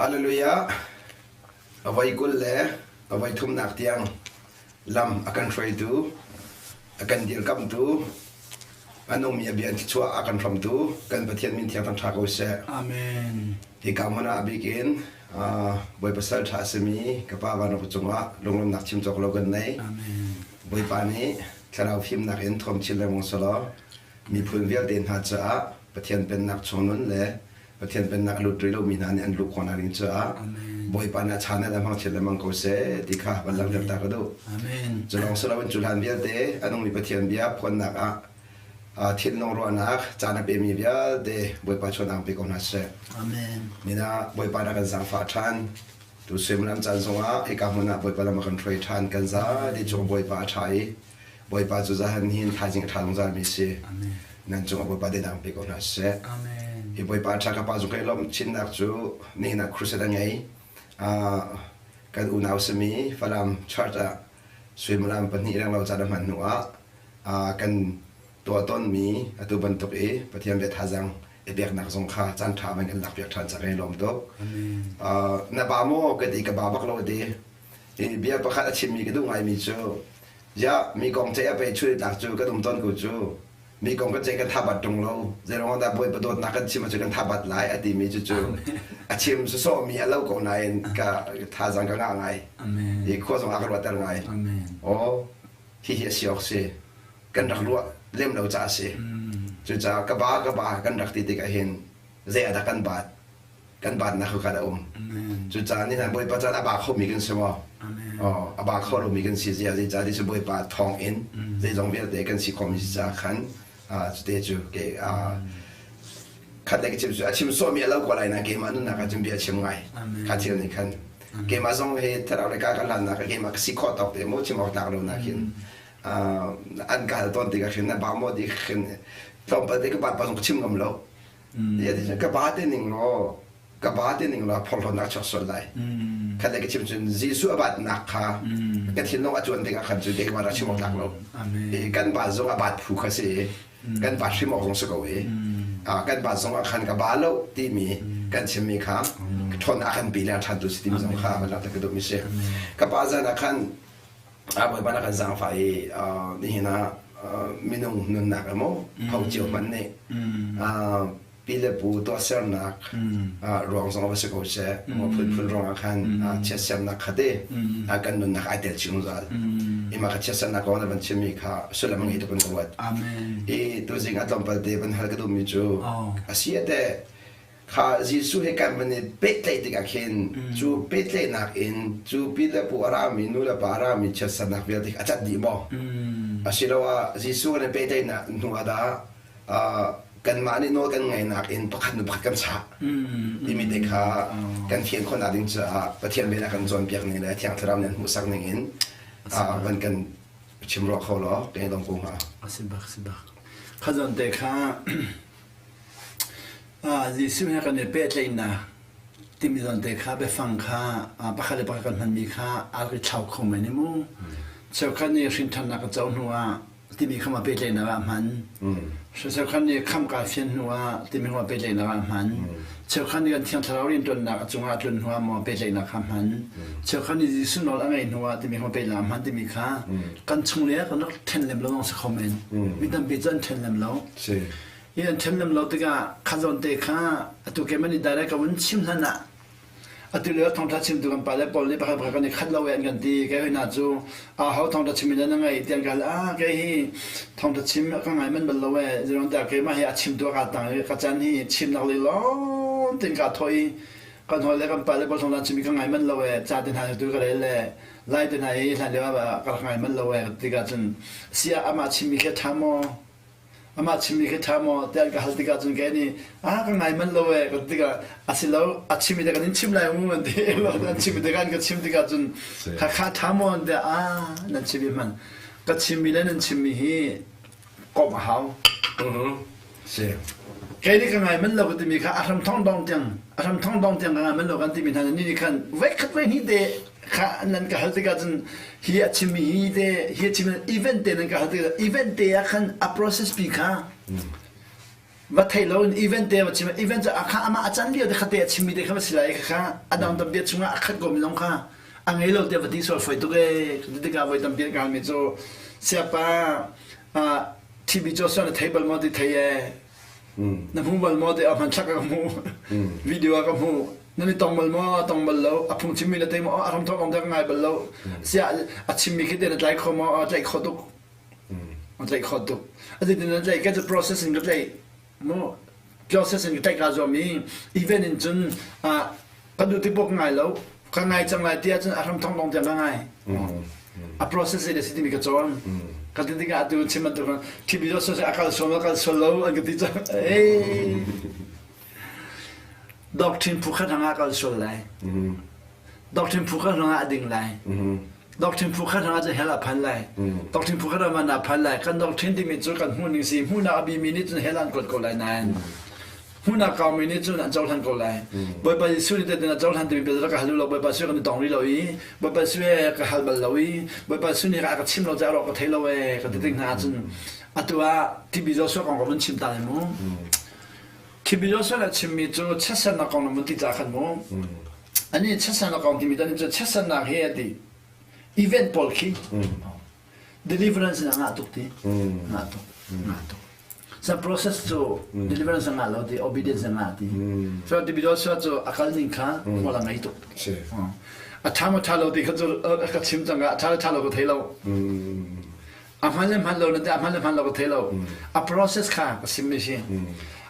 Hallelujah. A voi 20 le a voi thumnak tiang lam a kan hruaitu, a kan dirkamhtu, a nungmi a bia thluachuah a kan hramtu kan Pathian min thiang thangṭha ko seh. Amen. Hika hmun ah a bik in Bawipa sal ṭha a simi ka pa Vanraw cungah lunglawmhnak chim cawk lo kan nei. Amen. Bawipa nih thlarau fimnak in thuam chin lengmang selaw miphun vialte hna caah Pathian pennak chung nun le Pathian pennak a lut rih lomi hna nih an luh khawh nakding caah Bawipa nih a chan in a hmang chin lengmang ko seh ti kha van langhter ta ka duh. Amen. Cu lawng si loin cu hlan vialte a nungmi Pathian bia phuannak ah thinlung ruahnak caan a pemi vialte Bawipa chuanang pe ko hna seh. Amen. Nina Bawipa na kan zaangfah ṭhan. Tu suimilam caan zongah hika hmun ah Bawipa lam a kan hruai ṭhan kan za ti cung Bawipa a ṭha i Bawipa cu zahan hin thaizing a ṭha zungzalmi si. Nan cungah Bawipa deinak pe ko hna seh. Amen. Hi Bawipa ṭha ka pa zung kai lawmh chinnak cu nihin ah crusade a ngei. Kan unau simi Falam Church ah suimilam pahnih renglo caan a hman hnu ah kan tuah tawnmi atu bantuk i Pathian bia thazaang i peknak zong kha caan ṭha man kan lakpiak ṭhan cang i lawm tuk. Na ba maw ka ti ka ba bak lo ti. Hi bia pakhat a chimmi ka duh ngaimi cu Ya, mi kong ceih a pei chul tlak cu kan um tawn ko cu. Mi kong kan ceih kan tha bat ṭung lo. Zeiruang dah Bawipa dawtnak kan chim ahcun kan tha bat lai a timi cu cu a chim sawsawhmi a lo ko nain ka thazaang ka ngah ngai. Amen. I khua zong a ka ruahter ngai. Amen. Aw, hihi a si awk si. Kan rak ruah lem lo caah a si. Cucaah ka ba ka ba kan rak ti tikah hin zei ah dah kan baat? kan baatnak kha a um. Cucaah ni hna Bawipa caan a ba khomi kan si maw? Oh, a ba kho lomi kan si zia zeicah ti cu Bawipa thawng in zeizong vialte kan si khomi si caah khan cute cu ke khat le ka chim cu a chim sawhmi a lo ko lai na keimah nunnak ah cun bia chim ngai kha thil nih khan keimah zong hi thlarau le ka ka hlannak keimah ka si khawh tawk te mu chim awk tlak lo nak hin an ka hal tawn tikah khin na ba maw ti khin tlawmpal te ka bat pa zong ka chim ngam lo Ka ba te ning law ka ba te ning law phorhlawtnak chuak sual lai. Khat le ka chim cun Jesuh a batnak kha ka thinlung a cuan tikah khan cu keimah rak chim awk tlak lo. Kan ba zong a bat phu kha si i kan bat hrim awk zong si ko i kan bat zong ah khan ka ba lo timi kan chimmi kha ṭhawn a kan pi le a ṭhan tu si timi zong kha van lak ka duhmi si. Ka pa zan ah khan Bawipa na kan zaangfah i nihin ah minung nunnak emaw tho cio hmanh nih pi le pu tuahsernak ruang zong va si ko seh phunphun ruangah khan chiatsernak kha te kan nunnak ai tel chih zungzal ima kha chiatsernak kong na van chimmi kha sullam a ngei tuk in ka ruat i tuzing a tlawmpal te van hal ka duhmi cu a si a te Kha Jesuh he kan van i pehtlaih tikah khin cu pehtlaihnak in cu pi le pu a rami nu le pa a rami chiatsernak vialte a cat dih maw? Asiloah Jesuh kan i pehtlaihnak hnu ah dah kanmah nih nawl kan ngaihnak in pakhat nu pakhat kan chah timi te kha kan fian khawhnak ding caah Pathian bia kan cawnpiak ning le Thiang Thlarau nih an hmuhsak ning in van kan chim ruah kho law kan i lawm ko hnga. A si bak si bak. Kha zawn te kha Jesuh he kan i pehtlaihnak timi zawnte kha biafang kha pakhat le pakhat kan hmanmi kha aa rak i thlau kho men i mu. Cheukhat nih hrinṭhannak ka co hnu ah timi kha ma pehtlaihnak ah hman. Cheukhat nih khamh kaa fian hnu ah timi kha ma pehtlaihnak ah hman. Cheukhat nih kan Thiang Thlarau rianṭuannak a cungah a tlun hnu ah maw pehtlaihnak kha hman. Cheukhat nih Jesuh nawl a ngaih hnu ah timi kha ma pehtlaihnak ah hman timi kha kan chung le kan rak ṭhen lem lo zong si kho men. Mi tampi cu an ṭhen lem lo. Hi an ṭhen lem lo tikah kha zawnte kha atu keimah nih direct ka vun chim hlan ah atu lio thawngṭha chimtu kan pale pawl nih pakhat pakhat kan i khat lo e an kan ti. Kei hoi hna cu aho thawngṭha chim in an ngaih ti an ka hal. Ah kei hi thawngṭha chim ka ngai manh bal lo e. Zeiruangdah keimah hi a chimtu a kaa tang i ka caan hi chimnak lei lawng tein kaa thawh i kan hawi le kan pale pawl thawngṭha chim hi ka ngai manh lo e. Ca te hna tu ka rel le lai te hna hi hlan lio ah ka rak ngai manh lo e tikah cun siah amah chimmi khi a ṭha maw? Amah chimmi khi ṭha maw tiah an ka hal tikah cun kei nih ah ka ngai manh lo ee ka ti tikah a si lo a chimmi te kan in chim lai mu an ti an chimmi te kan ka chim tikah cun kha kha ṭha maw an ti ah nan chimmi hman ka chimmi le nan chimmi hi komh a hau. Si. Kei nih ka ngai manh lo ka timi kha a hram thong dong tiang a hram thong dong tiang ka ngai manh lo kan timi hna nih nih khan voi khat voi hnih te kha nan ka hal tikah cun hi a chimmi hi te hi a chimmi event te nan ka hal tikah event te ah khan a process pi kha. Va thei lo in event te va chim event cu akha ama a can lio te kha te a chimmi te kha va si lai kha kha a dang tam bia chungah a khat ko mi zong kha a ngei lo te va ti sual foi tuk e tikah voi tampi an mi cu siapa TB Joshua na thei bal maw ti thei e na hmu bal maw ti a hmanthlak ka hmu video ah ka hmu nan i tong bal maw tong bal lo a phung chimmi na thei maw a ram thawk ong te ka ngai bal lo sia a chimmi khi te na tlai kho maw a tlaih kho tuk a tlaih kho tuk a ti na tlaih ka cu process in ka tlaih mu process in ka tlaih ka zuam i event in cun ka duh ti pawk ngai lo ka ngai cang lai ti ahcun a hram thong dong tiang ka ngai a process zei si timi ka cawn ka ti tikah atu chim bantuk TB Joshua a kal sual kal sual lo an ka ti cang ei doctrine phu khat hangah kal sual lai doctrine phu khat hangah a ding lai doctrine phu khat hangah cu hell a phan lai doctrine phu khat hangah na phan lai kan doctrine timi cu kan hmuh ning si hmuhnak a bimi nih cun hell an kuat ko lai nain hmuhnak kaumi nih cun an cohlan ko lai Bawipa Jesuh nih tetin a cohlan timi bia ka hal lo Bawipa Jesuh kan i tong rih lo i Bawipa Jesuh he ka hal bal lo i Bawipa Jesuh nih a ka chim lo caah ka thei lo e ka ti tik hna ahcun atu ah TB Joshua kong ka vun chim ta lai mu TB Joshua le chimmi cu chiatsernak kong na vun ti ca khan mu ani chiatsernak kong timi tan cu chiatsernak hi a ti event pawl khi deliverance in a ngah tuk ti ngah tuk ngah tuk sa process cu deliverance a ngah lo ti obedience a ngah ti so ti Joshua cu a kal ning kha hmual a ngei tuk a ṭha maw ṭha lo ti kha cu ka chim cang a ṭha le ṭha lo ka thei lo a hman le hman lo na ti a hman le hman lo ka thei lo a process kha ka sim mi si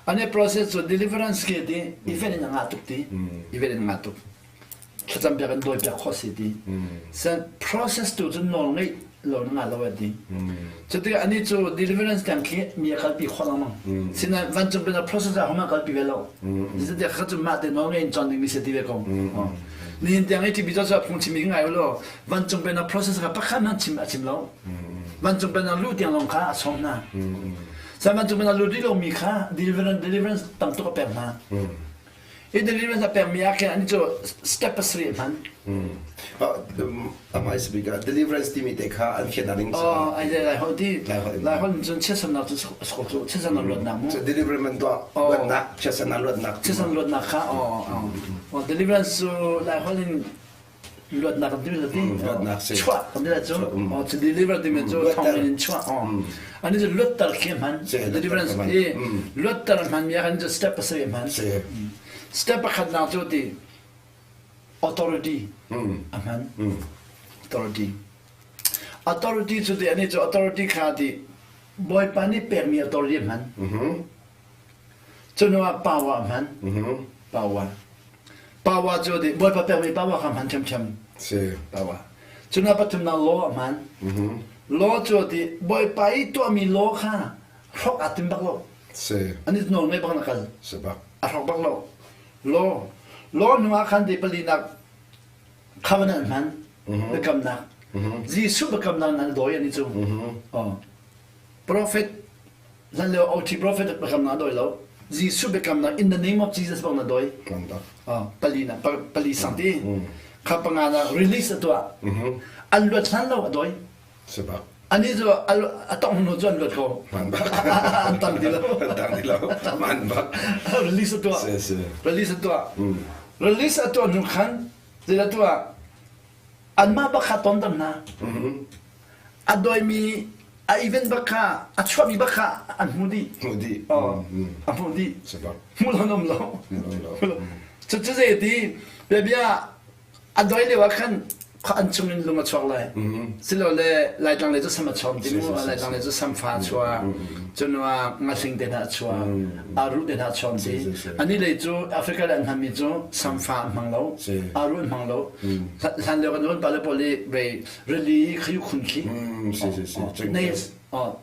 ane process cu deliverance ke ti event in a ngah tuk ti event in a ngah tuk thlacam piak in dawi piak khawh si ti sen process tu cu nawl ngeih lo na ngah lo ti cu tikah ani cu deliverance tiang khi mi a kalpi khawh lengmang sinain vancung pin process ah homa kalpi ve lo zeitiah kha cu mah te nawl ngei in cawn ding mi si ti ve ko nihin tiang i TB cu phung chim mi ngai lo vancung pen process kha pakhat hmanh chim a chim lo vancung pen lu tiang lawng kha a sawm hna sa vancung pen lu rih lo mi kha deliverance deliverance tam tuk a pek hna I deliverance a pekmi ah khin an cu step pasarih hman. Amai sabik ah deliverance timi te kha an fian ding Oh, ai lai hol ti. Lai hol cun chiatsannak cu sokol cu chiatsannak luatnak mu. Deliverance man tuah luatnak chiatsannak luatnak. Chiatsan luatnak kha oh oh. Deliverance cu lai hol in luatnak kan ti ti luatnak si chuah kan ti cu oh cu deliver timi cu thong in chuah oh ani cu luatter khi hman deliverance i luatter hman mi kan cu step pasarih hman step pakhatnak cu ti authority a hman authority authority cu ti ani cu authority kha ti bawipa nih pekmi authority hman cu hnu ah power hman power Power cu di Bawipa pekmi power kha hman ṭhiamṭhiam. Si. Power. Cu na pathumnak law a hman. Law cu ti Bawipa i tuahmi law kha hrok aa tim bak lo. Si. Ani nawl ngei bak na kal. Si bak. A hrok bak lo. Law. Law hnu ah khan ti palinak covenant hman. Biakamnak. Jesuh biakamnak nan dawi ani cu. Oh. Prophet Hlan lio OT prophet biakamnak dawi lo. Jesuh biakamnak in the name of Jesus bang na dawi. Pali na pali sang ti. Kha panga na release a tuah. An luat hlan lo a dawi. Sebab. Ani cu a tong hnu cu an luat ko. An tang ti lo. An tang ti lo. Man bak. Release a tuah. Release a tuah. Release a tuah hnu khan zei tuah anmah bak kha ton dam hna. A dawimi a event bak kha a chuahmi bak kha an hmu dih hmuh dih a hmuh dih hmuh lo um lo cu cu zei ti bia a doi lio ah khan an chung in lung a chuak lai silole laitlang lei cu sam a chuak ti mu laitlang lei cu samfa a chuak cun ngahling te hna a chuak aru te hna a chuak ti ani lei cu Africa le an hmanmi cu samfa an hmang lo aru an hmang lo hlan lio kan pa le pawl i rili khayu khun khi si si si nails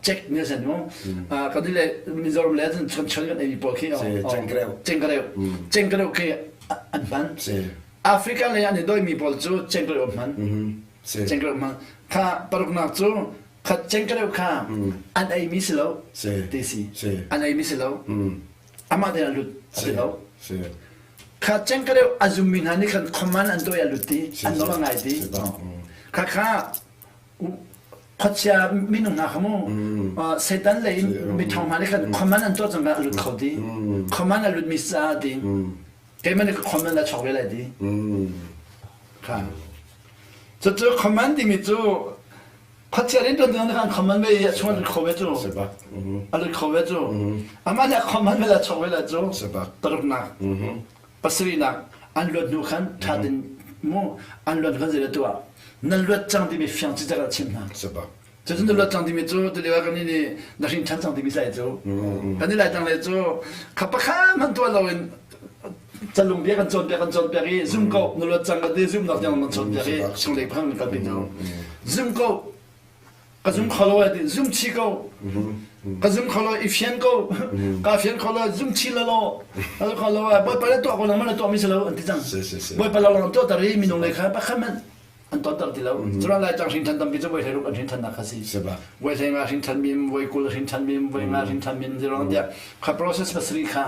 check ne san mu kan le Mizoram le cun chon kan ei pawl khi cengkreu cengkreu cengkreu khi an hman Africa le an i doi mi pawl cu cengkreu an hman cengkreu hman kha paruknak cu kha cengkreu kha an ei mi si lo ti si an ei mi si lo amah te an lut si lo Kha cengkareuh a zummi hna nih khan command an tuah i a lut ti, an nawl a ngai ti. Kha kha. Khuachia minung hna kha mu Satan lei in miṭhawng hna nih khan khuaman an tuah cang a lut kho ti. Khuaman a lutmi caah ti. Keimah nih ka khuaman la chuak ve lai ti. Kha. Cucu khuaman timi cu khuachia rin tuan tuan khan khuaman ve i a chung a lut kho ve cu. A lut kho ve cu. Amah nih a khuaman ve la chuak ve la cu. Paruknak. Pasarihnak an luat hnu khan ṭha tein mu an luat hnu khan zei dah tuah nan luat cang timi fiang cicak ah chim hna. Cucu na luat cang timi cu tulio ah kan nih na hrin ṭhan cang timi sai cu kan i lai tang le cu kha pakhat hmanh tuah loin calung bia kan cawnpiak kan cawnpiak i zum ko na luat cang ka ti zumnak tiang kan cawnpiak i chunglei phang kan kalpi hna zum ko Ka zum kho lo ti zum chi ko. Ka zum kho lo i fian ko. Ka fian kho lo zum chi la lo. Ka kho lo bawipa le tuah ko nang mana tuah mi si lo an ti cang. Bawipa lo lang tuah tar i minung lei kha pakhat man an ton tar ti lo. Curan lai cang hrin than tampi cu voi hlei ruk an hrin than nak kha si. Voi hlei nga hrin than mim, voi 20 hrin than mim, voi nga hrin than mim zirong tiah kha process pasari kha.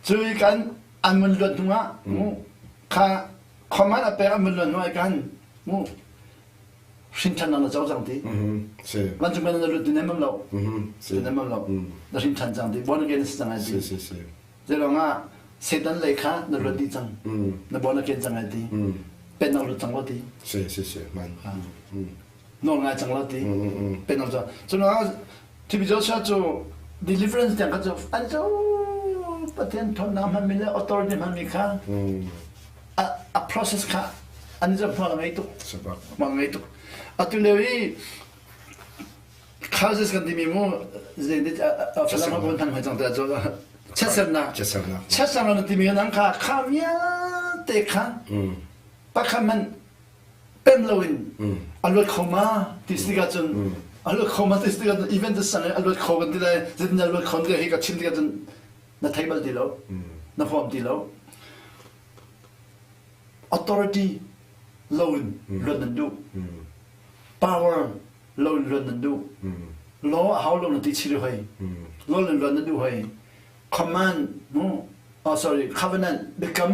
Cui kan an mun luat hnu ah kha khoman a pek an mun luat hnu ah kan mu hrinṭhannak na co cang ti. Vancung na lut ti nem lo. Ti nem lo. Na hrinṭhan cang ti. Born again na si cang ai ti. Zeiruang ah Satan lei kha na luat dih cang. Na born again cang ai ti. Pennak lut cang lo ti. Si si si man. Nawl ngai cang lo ti. Pennak cu. Cunuah TB Joshua cu deliverance tiang kha cu an cu Pathian ṭhawnnak hmanmi le authority hmanmi kha a, a process kha an i hmual a ngei tuk. Hmual a ngei tuk. Atu lio i houses kan timi mu Falam kan thang hoi cang te cu chiatsernak chiatsernak na timi nang kha kha vialte kha pakhat man pem loin a luat kho ma ti si tikah cun a luat kho ma ti si tikah cun event sang a luat kho kan ti lai zeitin a luat kho ti hi ka chim tikah cun na thei bal ti lo na huam ti lo Authority loin luat nan duh. Power loin luat nan duh. Law a hau lo na ti chih hoi. Law in luat nan duh hoi. Command mu oh sorry covenant biakam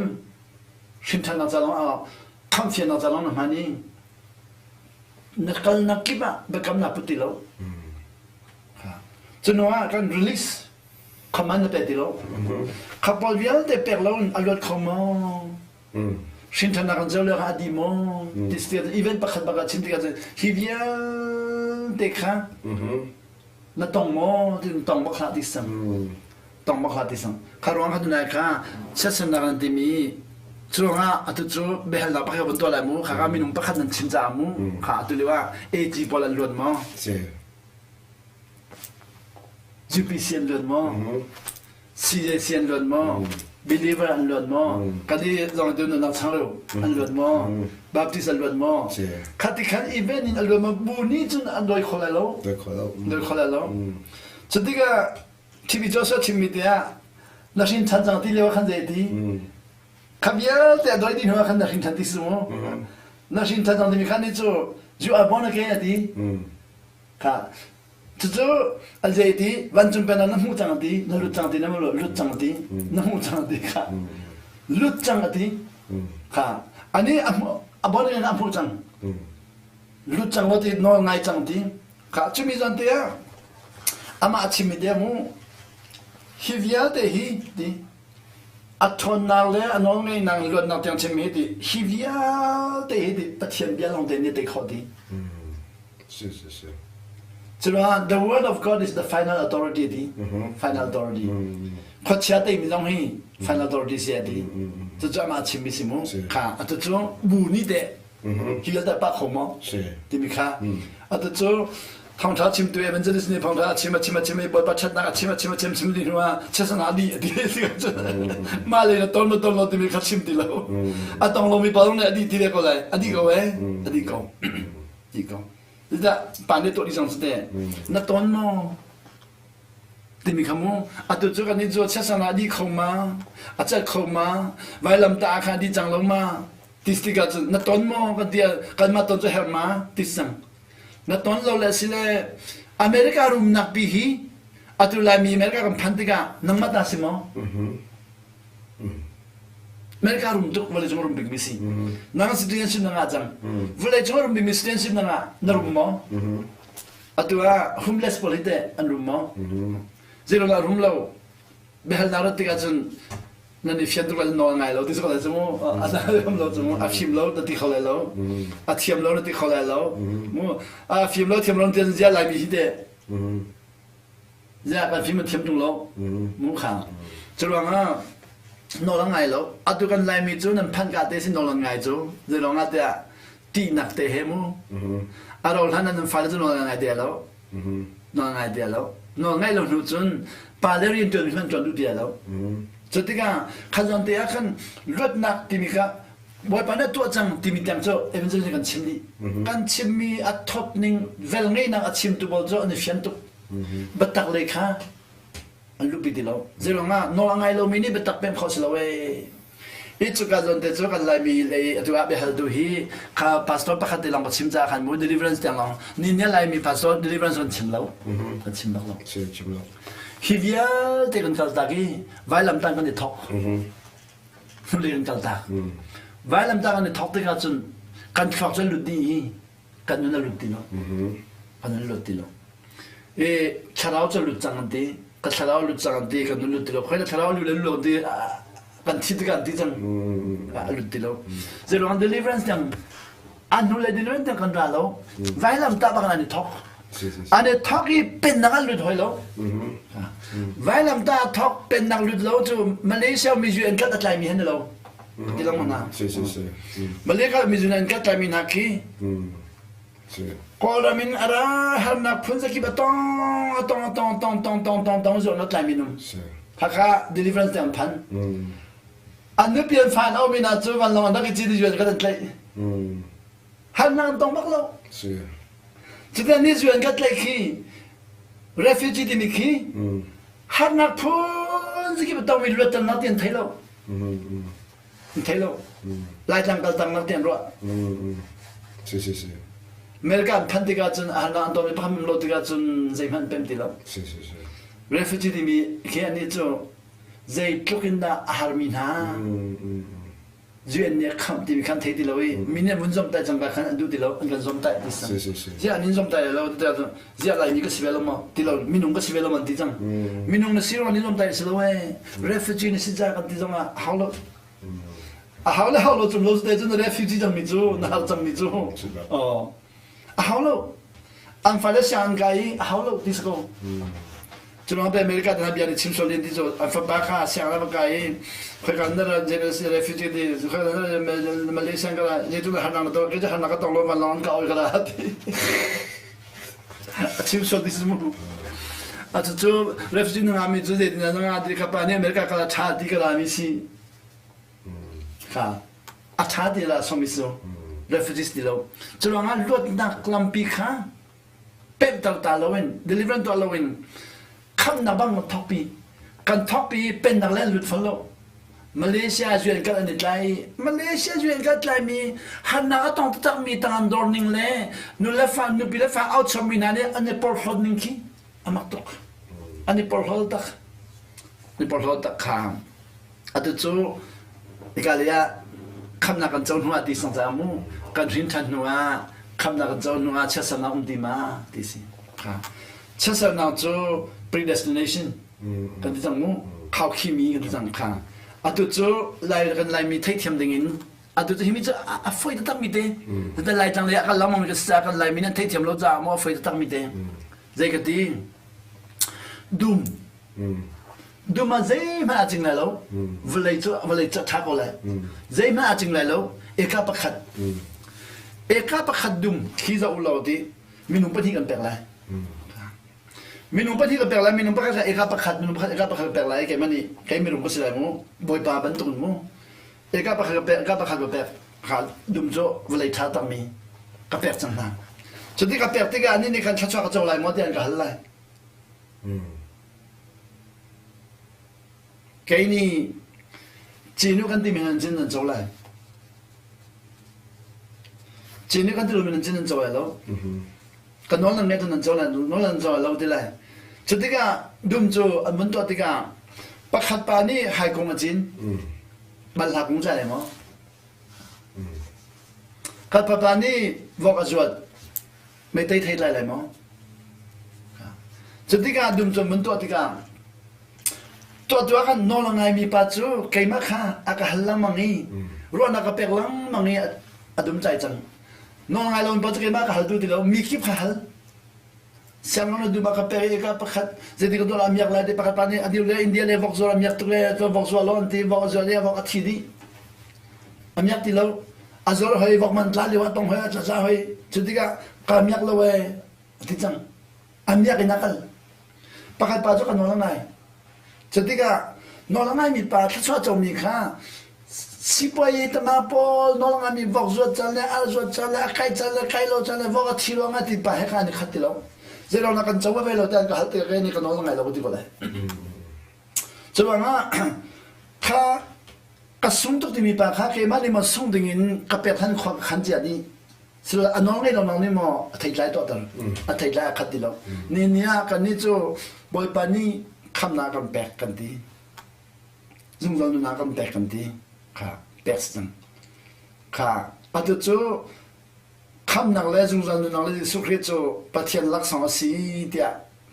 hrimthannak ca lawng ah khamhfiannak ca lawng na hman i na kalnak kip ah biakam na put ti lo. Cu ah kan release Khaman na pe ti lo. Kha pawl vialte pek lo in a luat kho maw? Hrinṭhannak an ceu lio a di maw? Ti si event pakhat bak ah chim tikah cun hi vialte kha na tong maw? Ti tong bak hlah ti sang. Tong bak hlah ti sang. Kha ruang kha tunai kha chiatsernak nan timi curuangah atu cu biahalnak pakhat ka vun tuah lai mu. Kha ka minung pakhat nan chim caah mu. Kha atu lio ah AG pawl an luat maw? UPC an luan maw? CJC an luan maw? Believer an luan maw? Kan i zong tu nunnak changreu an luan maw? Baptist an luan maw? Khati khan event in an luan maw? Bu nih cun an dawi kho lai lo. Dawi kho lai lo. Cu tikah TB Joshua chimmi te ah na hrin ṭhan cang ti lio khan zei ti? Kha vialte a dawi dih hnu ah khan na hrin ṭhan ti si mu. Na hrin ṭhan cang timi khan ni cu you are born again a ti. Kha Cucu a zei ti vancung pen ah na hmuh cang ti na lut cang ti na lut cang ti na hmuh cang ti kha lut cang a ti kha ani a a bon in a hmuh cang lut cang lo ti nawl ngai cang ti kha cumi zan te ah amah a chimmi te mu hi vialte hi ti a ṭhawnnak le a nawlngeihnak luatnak tiang chimmi hi ti hi vialte hi ti Pathian bia lawng te nih tei khawh ti Si si si. Curuangah the word of God is the final authority ti. Final authority. Khuachia teimi zong hi final authority si a ti. Cucu amah chimmi si mu. Kha atu cu bu nih teh hi vialte pa kho maw? Timi kha. Atu cu thawngṭha chimtu evangelist nih thawngṭha a chim a chim a chim i Bawipa ṭhatnak a chim a chim a chim chim dih hnu ah chiatsan ah dih a ti mah le na ton na ton lo timi kha chim ti lo. A tong lomi pa zong nih a dih ti ve ko lai. A dih ko eh. A dih ko. Ti ko. Zeicah pa nih tuah dih cang si teh. Na ton maw? Timi kha mu. Atu cu kan nih cu chiatsan ah dih kho ma? A cat kho ma? Vailam ta ah khan a dih cang lo ma? Ti si tikah cun na ton maw? Kan ti ah kanmah ton cu herh ma? Ti si cang. Na ton lo le si le America rumnak pi hi atu Laimi America kan phan tikah nangmah ta si maw? America rum tuk vawleicung rum bikmi si. Nang citizenship na ngah cang. Vawleicung rum bikmi citizenship na ngah na rum maw? Atu ah homeless pawl hi teh an rum maw? Zeiruang ah rum lo? Biahalnak rat tikah cun nan i fian tuk lai nawl ngai lo ti cu lai cu mu a rum lo cu mu a fim lo na ti kho lai lo a thiam lo na ti kho lai lo mu a fim lo thiam lo ti zia laimi hi teh Ziah kan fim a thiam tung lo. Mu kha. Curuangah nawl an ngai lo. Atu kan Laimi cu nan phanh ka te sin nawl an ngai cu. Zeilong ah tiah tihnak te he mu. A ro hlan nan fale cu nawl an ngai te lo. Nawl ngai te lo. Nawl ngaih lo hnu cun pa le rian tuan hman tuan duh ti lo. Cu tikah khan zawn te ah khan luatnak timi kha Bawipa nih a tuah cang timi tiang cu evangelist kan chim dih. Kan chimmi a thawt ning vel ngeihnak a chimtu pawl cu an i fian tuk. Biatak lei kha an luhpi ti lo. Zeiruang ah nawl a ngai lomi nih biatak pem kho si lo ee. Hi cuka zawn te cu kan Laimi lei atu ah biahaltu hi kha pastor pakhat te lawng ka chim caah khan mu deliverance tiang lawng ni nih Laimi pastor deliverance kan chim lo. Kan chim bak lo. Chim lo. Hi vialte kan kaltak i vailamtang kan i thok. Hnulei kan kaltak. Vailamtang kan i thok tikah cun kan thluak cu an lut dih i kan nun a lut ti lo. Kan nun a lut ti lo. I thlarau cu a lut cang an ti. Ka thlarau a lut cang an ti. Kan nun lut ti lo. Khoi na thlarau a lut le lut lo an ti. Kan thi tikah an ti cang. A lut ti lo. Zeiruang deliverance tiang an hnu le deliverance tiang kan ra lo. Vailam tah bak an i thok. An i thok i pennak an lut hoi lo. Vailam tah thok pennak lut lo cu Malaysia mi UN kat a tlaimi han lo. Ti lang mana. Malaysia mi UN kat tlaimi hna khi Kawlram in a ra harnak phun zakip a tong a tong a tong tong tong tong tong tong zuan a tlaimi nung. Hakha deliverance te an phan. An nupi an fa an aumi na cu vanlawng an rak i cit i UN kan an tlaih. Harnak an tong bak lo. Cutin ni UN kan tlaih khi refugee timi khi harnak phun zakip a tongmi luatternak ti an thei lo. An thei lo. Laitlang kaltang nak ti an ruah. Si si si. America an phanh tikah cun harnak an ton i pham lo tikah cun zeihmanh an pem ti lo. Si si si. Refugee timi khi annih cu zeitluk in dah a harmi hna UN nih a khamh timi khan thei ti lo i mi nih an vun zomhtaih cangka khan an duh ti lo an kan zomhtaih ti sang ziah an in zomhtaih lo ziah Laimi ka si ve lo maw ti lo minung ka si ve lo maw an ti cang minung na si ruang an in zomhtaih si lo ee refugee na si ca kan ti zong ah a hau lo a hau le hau lo cung lo te cun refugee cangmi cu na har cangmi cu a hau lo an fale siang an kai i a hau lo ti si ko Curuang te America te bia nih chim sual din ti cu an fapa kha siang ram kai i khoika na ra refugee ti khoika Malaysia ka ye tu harnak na to ke harnak ka tong lo man long ka oi ka ra ti a chim sual ti si mu a cu cu refugee na ngami cu zei na nga ti ka pa nih America ka la tha ti ka la mi si kha a tha ti la som mi su refugees ti lo curuang ah luatnak lampi kha pemhter ta loin deliverance tuah loin khamnak bang thokpi kan thokpi pennak le an lut fal lo Malaysia zuan kan an i tlai Malaysia zuan kan tlai mi hannak a tong taktak mi tang an dor ning le nu le fa nupi le fa au chom mi hna nih an i porhlawt ning khi a mak tuk an i porhlawt tak an i porhlawt tak kha Atu cu hika lei ah khamnak kan co hnu ah ti sang cang mu kan hrin ṭhan hnu ah khamnak kan co hnu ah chiatsernak um ti ma ti si. Chiatsernak cu predestination kan ti cang mu khaukhimi kan ti cang kha. Atu cu lai kan Laimi theihthiam ding in atu cu himi cu a foi taktak mi te. Tete Laitlang lei ah kan lamang mi ka si caah kan Laimi nih an theihthiam lo caah maw a foi taktak mi te. Zei ka ti? Dum Dum ah zeihmanh aa cing lai lo. Vawlei cu vawlei cu a ṭha ko lai. Zeihmanh aa cing lai lo. Eka pakhat. Eka pakhat dum thli zoh u law ti minung pahnih kan pek lai. Minung pahnih kan pek lai. Minung pakhat eka pakhat, minung pakhat eka pakhat kan pek lai. Keimah nih kei mirum ka si lai mu. Bawipa bantuk in mu. Eka pakhat ka pek, eka pakhat ka pek. Kha dum cu vawlei ṭha takmi ka pek cang hna. Cuti ka pek tikah anih nih khan thluachuah ka co lai maw tiah an ka hal lai. Kei nih cinu kan timi nan cin nan co lai. Cinu kan ti lomi nan cin nan co lai lo. Ka nawl nan ngeih nan co lai, nawl nan co lai lo ti lai. Cu tikah dum cu an vun tuah tikah pakhat pa nih haikung a cin. Balhla kung tlai lai maw? Kan papa nih vok a zuat. Meitei thei tlai lai maw? Cu tikah dum cun mun tuah tikah tuah tuah kan nawl a ngaimi pa cu keimah kha a ka hal lengmang i ruahnak ka pek lengmang i a dum cai cang. Nawl ngai loin pa cu keimah ka hal tu ti lo mi kip kha hal. Siangngakchia na dum ah ka pek i ka pakhat zeitik ka tuah a miak lai ti pakhat pa nih a dir le India le vok zuar a miak tuk le vok zuar lo an ti vok a zuar i vok a thi dih. A miak ti lo. A zuar hoi vok man tla lio ah tong hoi a tla hoi cu tikah ka miak lo ee a ti cang. A miak in a kal. Pakhat pa cu ka nawl a ngai. Cu tikah nawl a ngaimi pa thluachuah comi kha sipuai tama pawl nawl a ngaimi vok zuat can le ar zuat can le a kai can le kai lo can le vok a thi ruangah ti pa he kha an i khat ti lo. Zeiruang dah kan co ve lo tiah an ka hal tikah kei nih ka nawl a ngai lo ka ti ko lai. Cu ruangah kha ka sung tuk timi pa kha keimah nih maw sung dingin ka pek hlan khua ka khan cia dih. Sila a nawl ngei lo nih maw a theitlai tuahter a theitlai a khat ti lo. Ni ni ah kannih cu Bawipa nih khamnak kan pek kan ti. Zungzal nunnak kan pek kan ti. Kha pek si cang. Kha atu cu khamnak le zungzal nunnak le Jesuh Khrih cu Pathian laksawng a si tiah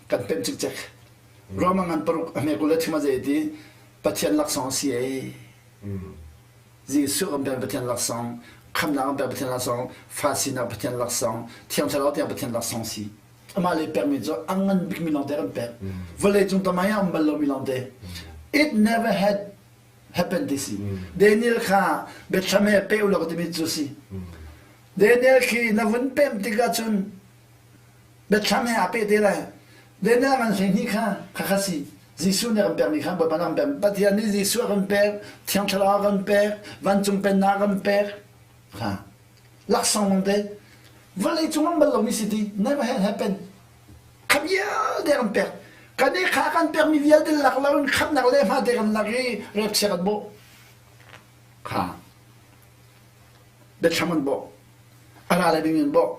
kan pemh cikcek. Roma ngan paruk a hme 23 a zei ti Pathian laksawng a si ei. Jesuh kan pek Pathian laksawng, khamnak kan pek Pathian laksawng, fa sinak Pathian laksawng, Thiang Thlarau tiang Pathian laksawng si. Amah le pekmi cu a ngan bikmi lawngte kan pek. Vawlei cung tamai ah um bal lomi lawngte. It never had happened ti si. Daniel kha Bethlehem he pe ulaw timi cu si. Daniel khi na vun pem tikah cun Bethlehem he aa peh te lai. Daniel ngan 12 kha khakha si. Jesuh nih a kan pekmi kha Bawipa nih a kan pek. Pathian nih Jesuh a kan pek, Thiang Thlarau a kan pek, vancung pennak a kan pek. Ha. Laksawng lawng te. Vawlei cung an bal lomi si ti. Never had happen. Kha vialte a kan pek. Kan i kha kan pekmi vialte lak lo in khamnak le hma te kan lak i repchia kan bawh. Kha. Biathlam an bawh. A ra le ding in bawh.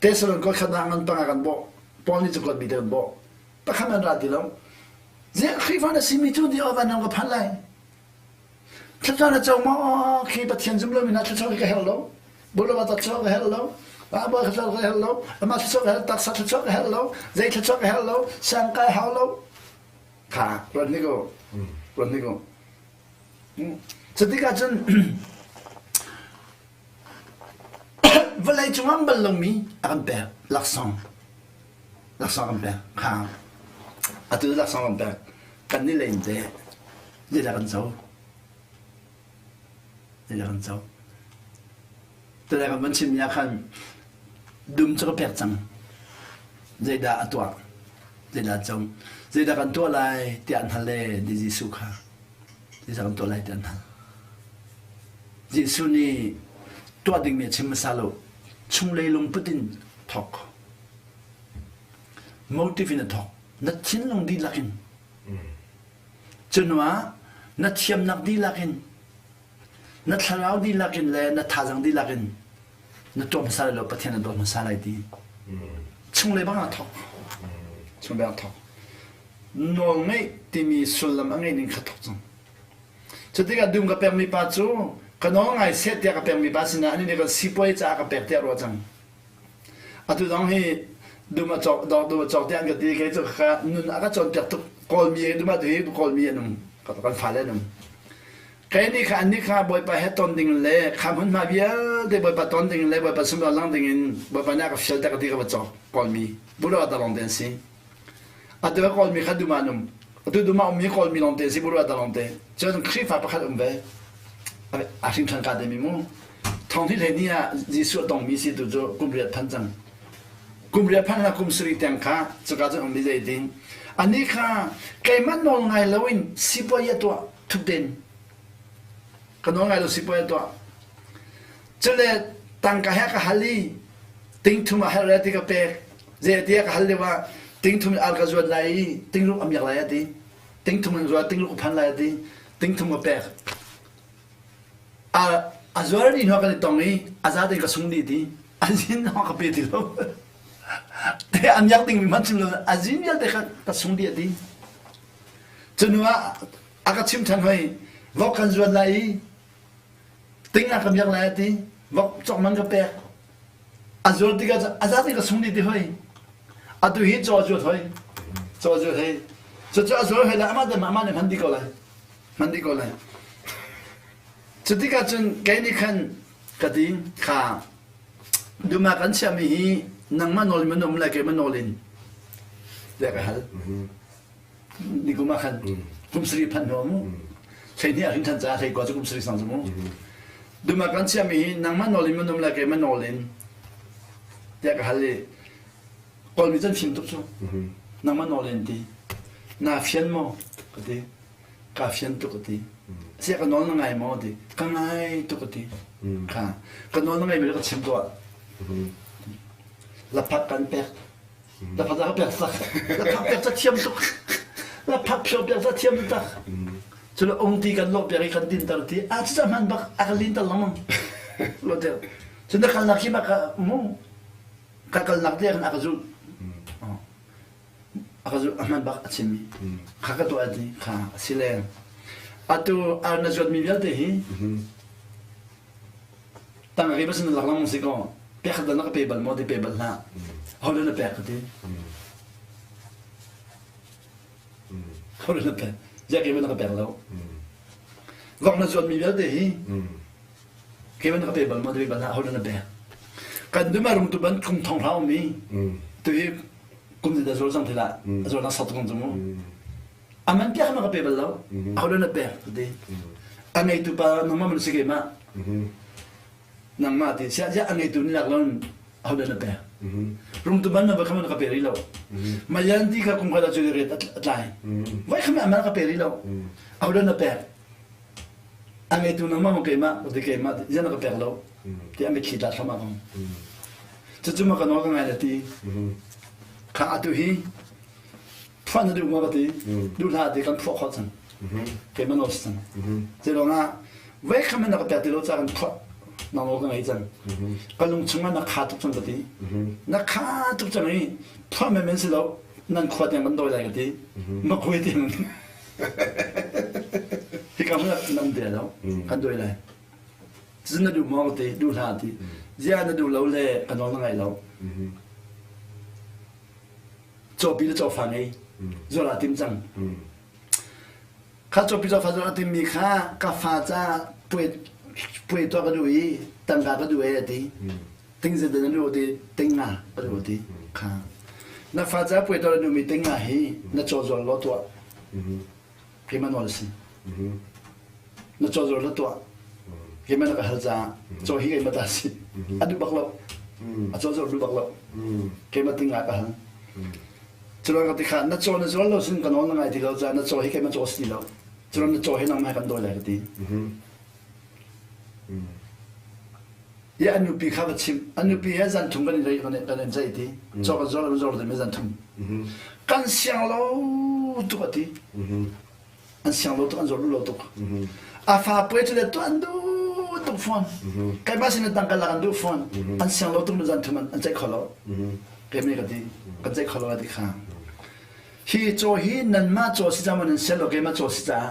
Tesalon kol khatnak ngan panga kan bawh. Paul nih cakuat mi te kan bawh. Pakhat an ra ti lo. Ziah Khrihfa na simi cu di van ka phan lai. Thluachuah na co maw? Khi Pathian zum lomi hna thluachuah ka herh lo. Bulova thluachuah ka herh lo. Baibal thluachuah ka herh lo. Amah thluachuah ka herh, taksa thluachuah ka herh lo. Zei thluachuah ka herh lo. Siang kai hau lo. Kha, ruat hnik u. Ruat hnik u. Cutikah cun vawlei cungah bal lomi a kan pek laksawng. Laksawng kan pek. Kha atu laksawng kan pek. Kan nih lei in teh zeidah kan co? Zeidah kan co? Tulai kan van chimmi ah khan dum cu ka pek cang. Zeidah a tuah? Zeidah a co? Zeidah kan tuah lai tiah an hal le di Jesuh kha. Zeidah kan tuah lai tiah an hal. Jesuh nih tuah dingmi a chim hmasa lo. Chunglei lungput in thawk. Motive in a thawk. Na thinlung dihlak in. Cu hnuah na thiamnak dihlak in, na thlarau dihlak in le na thazaang dihlak in na tuah hmasa lai lo Pathian na dawt hmasa lai ti. Chunglei bang ah thawk. Chunglei bang thawk. Nawlngeih timi sullam a ngeih ning kha thawk cang. Cutikah dum ka pekmi pa cu ka nawl ngai seh tiah ka pekmi pa sinah anih nih kan sipuai caah ka pek tiah ruah cang. Atu zong hi dum a cawk dawk dum a cawk tiah an ka ti kei cu ka nun a ka cawnpiak tuk Kawlmi dum ah hi Kawlmi an um kan fale an um. Kei nih kha annih kha Bawipa he ton ding le kha hmunhma vialte Bawipa ton ding le Bawipa sumlo lang ding in Bawipa nih a ka fial te ka ti ka va cawk Kawlmi bulo ah lawng te an si. Atu ka Kawlmi kha dum ah an um. Atu dum ah ummi Kawlmi lawng te si bulo ah lawng te. Cun Khrihfa pakhat um ve. A hringṭhan ka te mi mu. Thawng hi hlei ni ah Jesuh a tongmi si tu cu kum riat phan cang. Kum riat phan la kum sarih tiang kha cuka cun um i zei ding. Anih kha keimah nawl ngai loin sipuai a tuah thupden. Ka nawl ngai lo sipuai a tuah. Cule tangka he ka hal i tingthum a hal ti ka pek. Zei ti ka hal lio ah tingthum al ka zuat lai i tingruk a miak lai a ti. Tingthum in zuat tingruk a phan lai a ti. Tingthum ka pek. A zuar dih hnu kan i tong i a za tein ka sung dih ti a zin zong ka pe ti lo te a miak ding mi hmanh chim lo a zin vialte kha ka sung dih a ti cu hnu ah a ka chim ṭhan hoi vok kan zuat lai i. Ting ah ka miak lai a ti. Vok cawk man ka pek. A zuar tikah a zat in ka sung dih ti hoi. Atu hi caw a zuat hoi. Caw a zuat hoi. Cucu a zuar hoi lai amah te amah nih hman dih ko lai. Hman dih ko lai. Cu tikah cun kei nih khan ka ti kha duma kan chiahmi hi nangmah nawl in man um lai keimah nawl in tiah ka hal. Nikum ah khan kum sarih phanh hnu mu. 12 ah hrin ṭhan caah 19 cu kum sarih sang cu mu. Duma kan chiahmi hi nangmah nawl in man um lai keimah nawl in tiah ka hal i Kawlmi cu an fim tuk cu. Nangmah nawl in ti. Naa fian maw? Ka ti. Kaa fian tuk ka ti. Siah ka nawl na ngai maw? Ti. Ka ngai tuk ka ti. Kha. Ka nawl na ngaimi ka chim tuah. Laphak kan pek. Laphak ka pek tak. Laphak pek ca thiam tuk. Laphak phio pek ca thiam tak. Cun ung ti kan lawh piak i kan dinter ti. A cu ca hman bak a kan linter lengmang. Lo te. Cun na kalnak hi bak mu ka kalnak te khan a ka zulh. A ka zulh a hman bak a chimmi. Kha ka tuah ti kha a si le. Atu ar na zuatmi vialte hi tangka ke basin lak lengmang si ko. Pek khat bal na ka pe bal maw ti pe bal hlah. Ho na pek ka ti. Ho na pek. Ziah ke na ka pek lo. Vok na zuatmi vialte hi Keimah na ka pe bal maw ti bal hlah ho na pek. Kan dum a rung tu ban kum thong hlau mi tu hi kum ni da zol cang thila a zol na sat kong cu mu. Aman piak ma ka pe bal lo. Ho na pek ti. A ngeitu pa nangmah man si keimah. Nangmah ti sia sia a ngeitu ni lak lon ho na pek. Rung tu ban na ba khaman ka pe ri lo. Mayan ti kha kum kha da chu ret a tlai. Vai khama aman ka pe ri lo. Ho na pek. A ngeitu nangmah maw keimah ti keimah zian na ka pek lo ti a mitthli tla thlam ah kong cucu ma ka nawl ka ngai la ti kha atu hi phuah na duh maw ka ti duh hlah ti kan phuah khawh cang keimah nawl si cang cu ruangah voi kham na ka pek ti lo ca kan phuah nang nawl ka ngei cang ka lung chungah na kha tuk cang ka ti na kha tuk cang i phuah menmen si lo nan khua tiang kan dawi lai ka ti ma khuai tiang Hika hmun ah nam te lo kan duai lai. Cun na duh maw ti duh hlah ti. Zia na duh lo le ka nawl na ngai lo. Cawpi le cawfa ngei. Zual ah tim cang. Kha cawpi cawfa zual ah timmi kha ka fa ca puai puai tuah ka duh i tangka ka duh e a ti. Ting zetin na duh ti ting nga ka duh ti. Kha. Na fa ca puai tuah na duhmi ting nga hi na caw zual law tuah. Keimah nawl a si. Na caw zual na tuah. Keimah na ka hal caah caw hi keimah ta si. A duh bak lo. A caw zual duh bak lo. Keimah ting nga ka hal. Curuang ka ti kha na caw na zual lo sin ka nawl na ngai ti lo caah na caw hi keimah caw si ti lo. Curuang na caw hi nangmah he kan dawi lai ka ti. I a nupi kha va chimh. A nupi he zan thum kan i kan in ceih ti. Caw kan zuar kan zuar ti zan thum. Kan siang lo tuk a ti. An siang lo tuk an zuar duh lo tuk. A fa puai cu le tuah an duh tuk fawn. Keimah sin tangka lak an duh fawn. An siang lo tuk zan thum an ceih kho lo. Keimah ka ti. Kan ceih kho lo a ti kha. Hi caw hi nanmah caw si caah maw nan sian lo keimah caw si caah.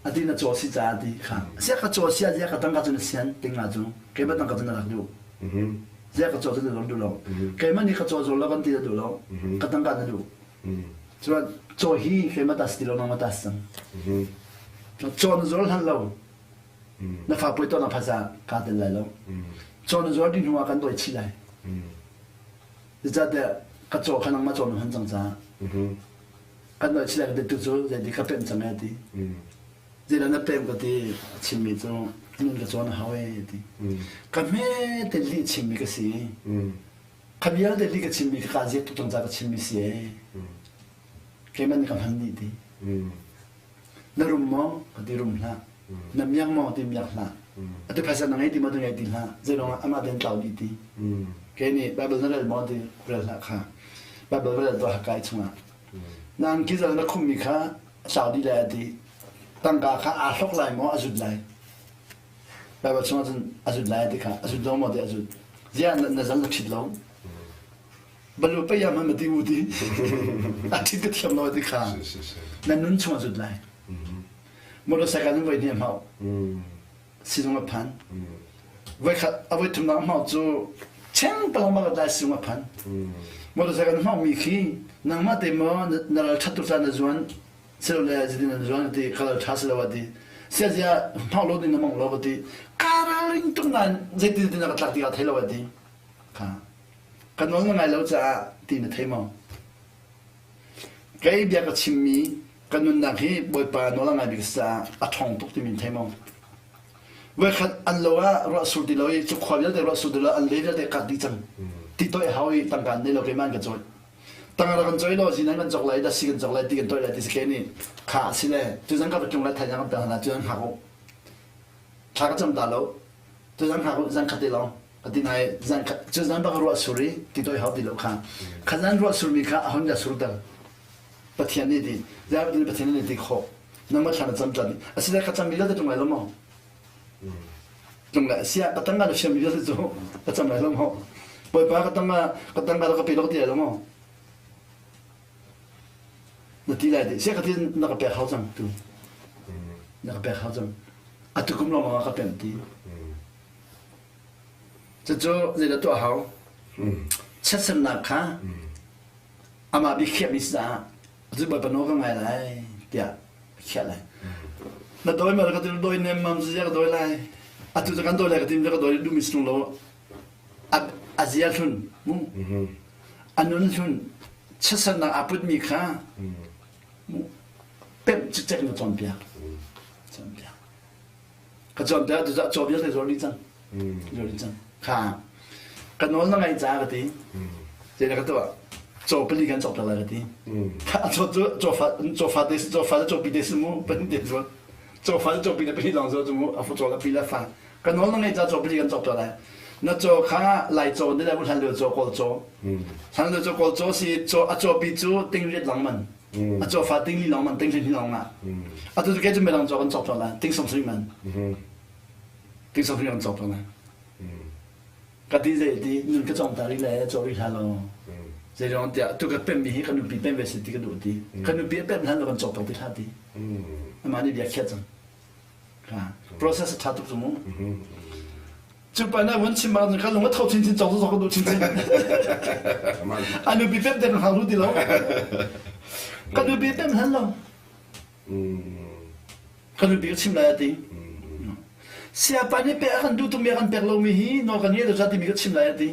A ti na caw si caah ti kha. Sia ka caw sia zia ka tangka cu na sian ting la cu keimah tangka cu na rak duh. Zia ka caw cu na rak duh lo. Keimah nih ka caw zawl lo kan ti na duh lo. Ka tangka na duh. Cun caw hi keimah ta si ti lo nangmah ta si cang. Caw na zawl hlan lo. Na fa puai tuah na phaisa kaa tel lai lo. Caw na zawl dih hnu ah kan dawi chih lai. Zeicahtiah ka caw kha nangmah caw na hman cang caah kan noi chileng te tu cu zeiti ka pemh cang e ti. Zeidah na pemh ka ti a chimmi cu nun ka cawn a hau e ti. Ka hme te lih chimmi ka si. Kha vialte lih ka chimmi ka kaa ziak tuk cang caah ka chimmi si e. Keimah nih ka hman dih ti. Na rum maw? Ka ti rum hlah. Na miak maw? Ti miak hlah. Atu phaisa na ngei ti maw? Ti ngei ti hlah. Zeilawng ah amah tein tlau dih ti. Kei nih Bible na rel maw? Ti rel hlah kha. Bible rel tuah kai chungah. Na angki zal na khummi kha a tlau dih lai a ti. Tangka kha aa hlok lai maw? A zut lai. Bible chungah cun a zut lai a ti kha. A zut lo maw? Ti a zut. Ziah na zal na ṭhit lo? Balu pei ah ma ti u ti. A ṭhit ka thiam lo ti kha. Na nun chung a zut lai. Motorcycle in voi hnih hmau. Sizung a phan. Voi khat a voi thumnak hmau cu cheng palang bak lai sizung a phan. Motorcycle hmau mi khi nangmah te maw na ral ṭhat tuk caan na zuan silole zeitin an zuan ti ka ral ṭha si lo a ti. Sia zia hmau lo ding na mong lo ka ti. Ka ralring tuk nain zeitin tin ka tlak ti ka thei lo a ti. Kha ka nawl na ngai lo caah ti na thei maw? Kei bia ka chimmi ka nunnak hi Bawipa nawl a ngai bik caah a ṭhawng tuk timi na thei maw? Voikhat an lo ah ruah sur ti lo i cu khua vialte ruah sur ti lo an le vialte kak dih cang. Ti toih hau i tangka an nei lo keimah an ka cawih. Tangka kan cawih lo zinan kan cawk lai dasi kan cawk lai ti kan toih lai ti si ke nih kha a si le cu zan ka va tlung lai thaizang kan pek hna cu zan hngak u. Thla ka cam ta lo. Cu zan hngak u zan khat te lawng. A ti nai zan khat cu zan bak ruah sur i ti toih hau ti lo kha. Kha zan ruah surmi kha a hon ka surter. Pathian nih ti Zeitin Pathian nih ti khawh nangmah thla na cam tlan asile ka cam mi vialte tlung lai lo maw tlung lai sia ka tangka na fiam mi vialte cu ka cam lai lo maw Bawipa ka tangka ka tangka ka pe lo ti lai lo maw na ti lai ti sia ka ti na ka pek hau cang tu na ka pek hau cang atu kum lawng ah ka pem ti cucu zeidah tuah hau chiatsernak kha amah biakhiahmi si caah cu Bawipa nawl ka ngai lai tiah a khiah lai. Na dawi ma ka ti dawi nemmam zia ka dawi lai. Atu cu kan dawi lai ka ti ka dawi duhmi si lo. A zia hlun mu. A nun hlun chiatsernak aa putmi kha mu pemh cikcek in ka cawnpiak. Cawnpiak. Ka cawnpiak tu cu caw vialte zuar dih cang. Zuar dih cang. Kha ka nawl na ngaih caah ka ti. Zeidah ka tuah? Caw pali kan cawk lai ka ti. Kha caw cu cawfa cawfa te cawfa le cawpi te si mu pahnih te zual. Cawfa le cawpi le pahnih lawng zual cu mu a fu caw le pi le fa. Ka nawl na ngaih caah caw pali kan cawk lai. Na caw kha lai caw ne le hlan lio caw kawl caw. Hlan lio caw kawl caw si caw a cawpi cu ting riat lang man. A cawfa ting li lawng man ting hleihnih lawng ah. Atu cu kei cu midang caw kan cawk lai ting 70 man. Ting 70 kan cawk lai. Ka ti zei ti nun ka cawng ta rih le caw rih hlah law. Zei ruang tiah tu ka pemmi hi ka nupi pem ve si ti ka duh ti. Ka nupi a pem hlan lo kan cawk tuk ti hlah ti. Amah nih bia khiah cang. Process a ṭha tuk cu mu. Cu pa na vun chim ah ka lung a tho chinchin cawk cawk ka duh chinchin. A nupi pem te ka hngak lu ti lo. Ka nupi pem hlan lo. Ka nupi ka chim lai a ti. Siapa nih pek a kan duh tukmi a kan pek lomi hi nawl kan ngei lo ca timi ka chim lai a ti.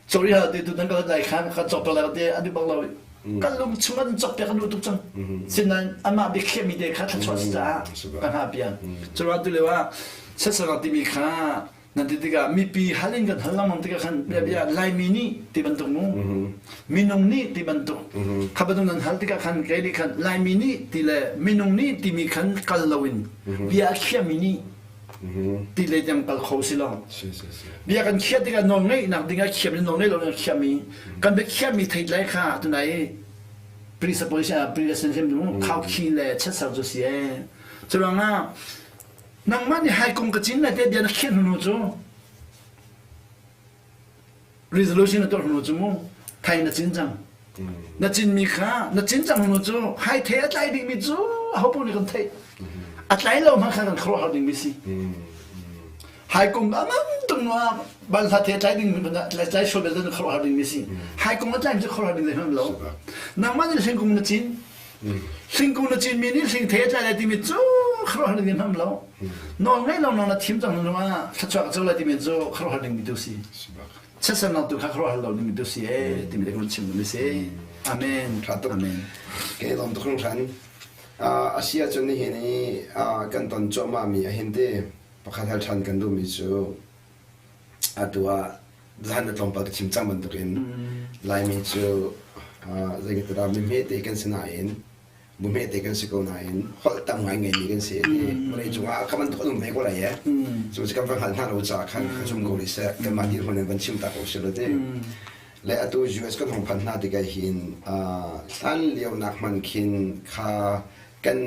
Sorry ha ti tu nan ka lai khan ka cawk lai te an bak lo kan lung chung an cawk piak an duh tuk cang sinain amah biakhiah mi te kha thluachuah si caah ka hna pian curuang tu lio ah sasara timi kha nan ti tikah mipi hal in kan hal lengmang tikah khan bia bia laimi nih ti bantuk mu minung nih ti bantuk kha bantuk nan hal tikah khan kei nih khan laimi nih ti le minung nih timi khan kal loin bia a khiami nih ti le tiang kal kho si lo. Bia kan khiah tikah nawl ngeihnak ding ah khiam in nawl ngei lo in khiahmi kan bia khiahmi theitlai kha tunai presupposition predestination nu khau khi le chetser cu si ee. Curuangah nangmah nih hai kong ka cin lai te bia na khiah hnu cu resolution na tuah hnu cu mu thai na cin cang na cinmi kha na cin cang hnu cu hai thei a tlai dingmi cu aho paoh nih kan theih a tlai lo hmanh kha kan khuaruahhar dingmi si hai kung amang tung no ban hla the tlai ding tlai tlai sual bel kan khuaruahhar dingmi si hai kung a tlai cu khuaruahhar ding zeihmanh lo nangmah nih hlingkung na cin hlingkung na cinmi nih hling the tlai lai timi cu khuaruahhar ding zeihmanh lo nawl ngei lo na thim cang hnu ah thluachuah ka co lai timi cu khuaruahhar dingmi tu si Chiatsernak tu kha khuaruahhar lo dingmi tu si ee timi le ka vun chim duhmi si. Amen. Tha tuk. Amen. Ke lawm tuk hringhran. A si ahcun nihin i kan ton cuahmahmi ahin te pakhat hal ṭhan kan duhmi cu atu ah zan na tlawmpal ka chim cang bantukin Laimi cu zeitindah mi hmete kan si nain bu hmete kan si ko nain holh tam ngai ngeimi kan si ti vawlei cungah kha bantuk an um ve ko lai e cu kan va hngalh hna lo caah khan ka zum ko rih seh kanmah dirhmun in van chim ta ko si lo ti le atu US kan hong phanh hna tikah hin hlan lio nak hman khin kha kan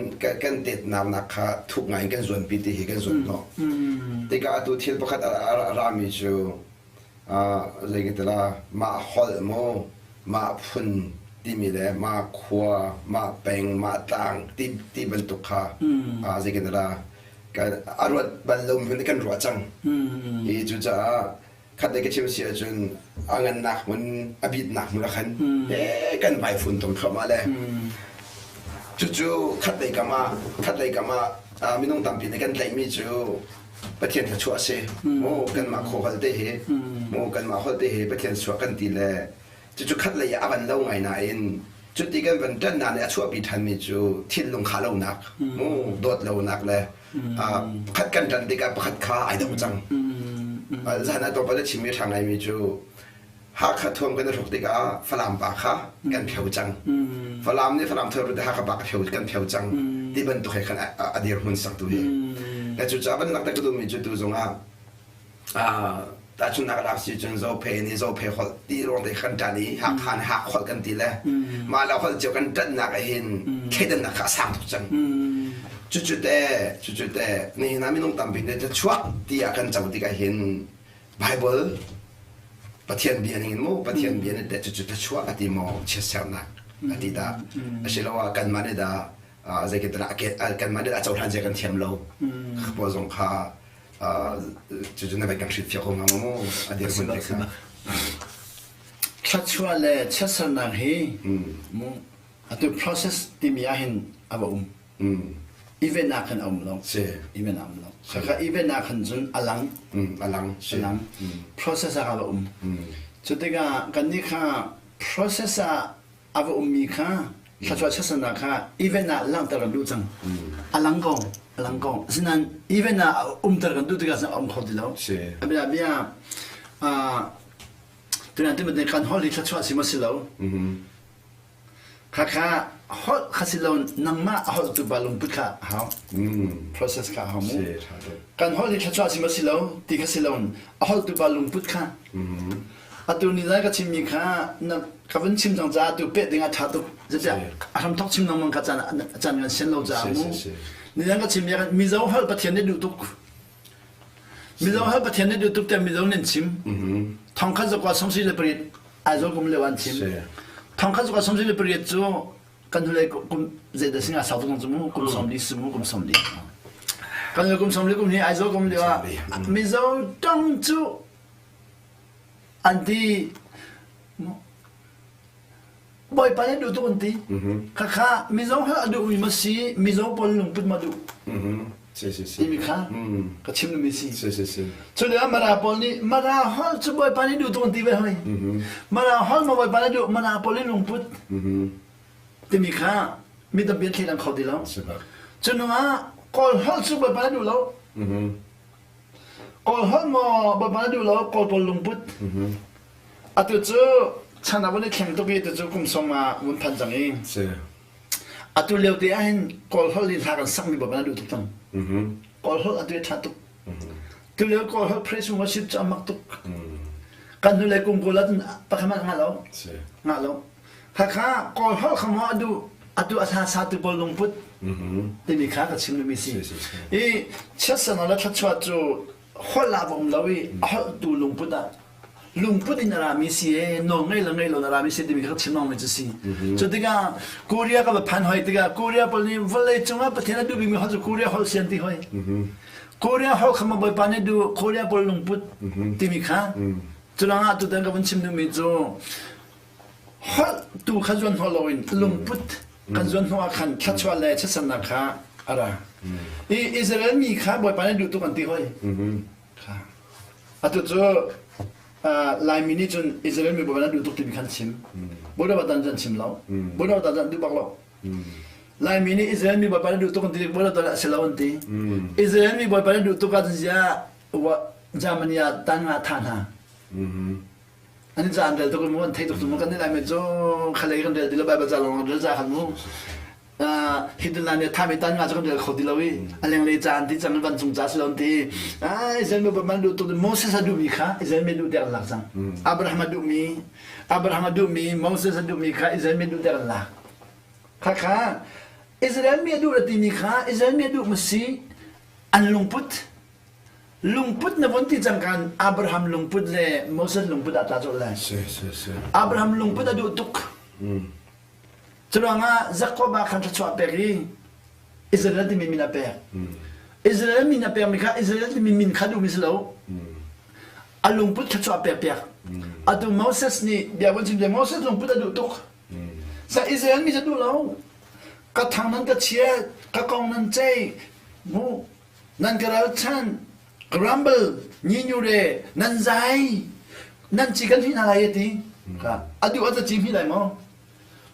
kan tetnaunak kha thuk ngai in kan zuanpi ti hi kan zuan hnawh tikah atu thil pakhat a rami cu. Zei ka ti la, mah holh maw, mah phun timi le mah khua, mah peng, mah tlang ti, ti bantuk kha zei ka ti la, a ruat bal lomi hmun kan ruah cang. I cucaah khat lei ka chim si ahcun a ngannak hmun, a bitnak hmun ah khan kan vai fun tom thluahmah le cucu khat lei kam ah khat lei kam ah minung tampi nih kan tlaihmi cu Pathian thluachuah a si. Mu kanmah khaw holh te hi mu kanmah holh te hi Pathian suah kan ti le cucu khat lei ah a van lo ngai nain cuti kan van ṭannak nih a chuahpi ṭhanmi cu thinlung khah lonak mu dawt lonak le pakhat kan ṭan tikah pakhat kha ai dong cang. Zan ah tlawmpal na chimmi ṭha ngaimi cu Hakha thuam kan i hruk tikah Falam pa kha kan pheo cang. Falam nih Falam thuam hruk Hakha pa ka pheo kan pheo cang ti bantuk he khan a dirhmun sak tu hi. Ka cucaah van langhter ka duhmi cu tu zongah tahchunhnak lak si cun Zophe nih Zophe holh ti ruang te kan ṭan i Hakha nih Hak holh kan ti le mah le holh cio kan ṭanhnak ah hin thleidannak kha a sang tuk cang. Cucu te cucu te nihin ah minung tampi nih chuak tiah kan co tikah hin Bible Pathian bia ning in mu Pathian bia nih teh cucu thluachuah a ti maw chiatsernak a ti dah asiloah kanmah nih dah zeitindah kanmah nih dah a cohlan zia kan thiam lo pawl zong kha cucu na vai kan hrilhfiah ko hnga maw a dirhmun te kha Thluachuah le chiatsernak hi mu atu process timi ah hin a va um Event ah khan a um lo. Event ah um lo. Khakha event ah khan cun a lang. A lang. A lang. Process ah a va um. Cu tikah kannih kha process ah a va ummi kha thluachuah chiatsernak kha event ah langhter kan duh cang. A lang ko. A lang ko. Asinain event ah umter kan duh tikah cun a um kho ti lo. A bia bia tunan ti kan holh hi thluachuah si maw si lo. Khakha holh kha si lo nangmah a holhtu pa lungput kha a hau. Process kha a hau mu. Kan holh hi thluachuah si ma si lo ti kha si lo a holhtu pa lungput kha. Atu ni lai ka chimmi kha na ka vun chim cang caah tu peh ding ah ṭha tuk. Zeitiah a hram thok chim lengmang kha caan caan kan sian lo caah mu. Ni dang ka chim Mizo holh Pathian nih duh tuk. Mizo holh Pathian nih duh tuk tiah Mizo nih an chim. Thongkhat zakua sawmsarih le pariat Aizawl kum lio an chim. Thongkhat zakua sawmsarih le pariat cu kan hnulei kum zeidah singa sau tuk cu mu kum 40 si mu kum 40. Kan hnulei kum 40 kum hi Aizawl kum lio ah Mizo tong cu an ti Bawipa nih duh tuk an ti. Khakha Mizo hal a duhmi ma si, Mizo pawl lungput ma duh. Timi kha ka chim duhmi si. Cu lio Mara pawl nih Mara holh cu Bawipa nih duh tuk an ti ve hoi. Mara holh ma Bawipa nih duh, Mara pawl nih lungput. Timi kha mi tampi an thleidan kho ti lo. Cu nungah Kawl holh cu Bawipa nih duh lo. Kawl holh maw Bawipa nih duh lo, Kawl pawl lungput. Atu cu chan ah vun i thleng tuk i atu cu kum sawm ah vun phan cang i atu lio te ah hin Kawl holh in hla kan sakmi Bawipa nih a duh tuk cang. Kawl holh atu i ṭha tuk. Tu lio Kawl holh praise and worship cu a mak tuk. Kan hnulei kum kul ah cun pakhat hmanh ngah lo. Ngah lo. Khakha Kawl holh kha maw a duh atu a hla satu pawl lungput timi kha ka chim duhmi si. I chiatsernak le thluachuah cu holh ah va um lo i a holhtu lungput ah lungput in a rami si e nawl ngei le ngei lo na rami si timi kha chim lawngmi cu si. Cu tikah Korea ka va phan hoi tikah Korea pawl nih vawlei cungah Pathian a duh bikmi holh cu Korea holh si an ti hoi. Korea holh kha maw Bawipa nih duh Korea pawl lungput timi kha cu langah tutan ka vun chim duhmi cu holh tu kha zuan hnawh loin lungput kan zuan hnawh ah khan thluachuah le chiatsernak kha a ra. I Israel mi kha Bawipa nih duh tuk an ti hoi. Kha. Atu cu Laimi nih cun Israel mi Bawipa nih duh tuk timi khan chim. Bawipa tan cun chim lo. Bawipa tan cun duh bak lo. Laimi nih Israel mi Bawipa nih duh tuk an ti Bawipa tan a si lo an ti. Israel mi Bawipa nih duh tuk ah cun ziah Germany ah tan nga tha hna. An ca an rel tuk mu an thei tuk mu kan ni Laimi cu khalei kan rel ti lo Bible ca lawng rel ca khan mu. Hitler nih thami tan nga cu kan rel kho ti lo i a lenglei ca an ti cang vancung ca si lo an ti Israel mi man duh tuk Moses a duhmi kha Israel mi duh tiang an lak cang Abraham a duhmi Abraham a duhmi Moses a duhmi kha Israel mi duh tiang an lak kha kha Israel mi a duh timi kha Israel mi a duh ma si an lungput. Lungput na vun ti cang kan Abraham lungput le Moses lungput ah tla colh lai. Si si si. Abraham lungput a duh tuk. Curuangah Jakob ah khan thluachuah pek i Israel timi min a pek. Israel min a pekmi kha Israel timi min kha duhmi si lo. A lungput thluachuah pek piak. Atu Moses nih bia vun chim Moses lungput a duh tuk. Sa Israel mi cu duh lo. Ka thang nan ka chiat, ka kong nan ceih, mu nan ka ralchanh, grumble, nyinyure, nan zai, nan ci kan hih hna lai ti. Ka a duh a ci hmi lai maw?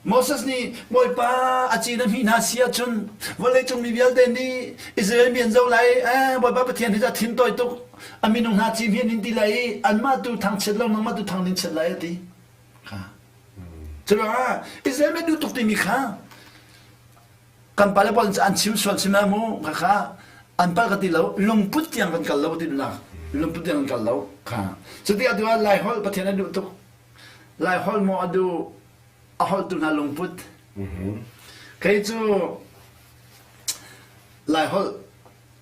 Moses nih Bawipa a ci na hmih hna si ahcun vawleicung mi vialte nih Israel mi an zoh lai eh Bawipa Pathian hi cu thin tawi tuk a minung hna ci hmi an in ti lai i anmah tu thangchiat lo nangmah tu thang ning chiat lai a ti. Kha. Curuangah Israel mi duh tuk timi kha kan pale pawl an chim sual chim mu kha kha an pal ka ti lo lungput tiang kan kal lo ti nak lungput tiang kan kal lo kha cuti atu ah Lai holh Pathian a duh tuk Lai holh maw a duh a holh tu hna lungput kei cu Lai holh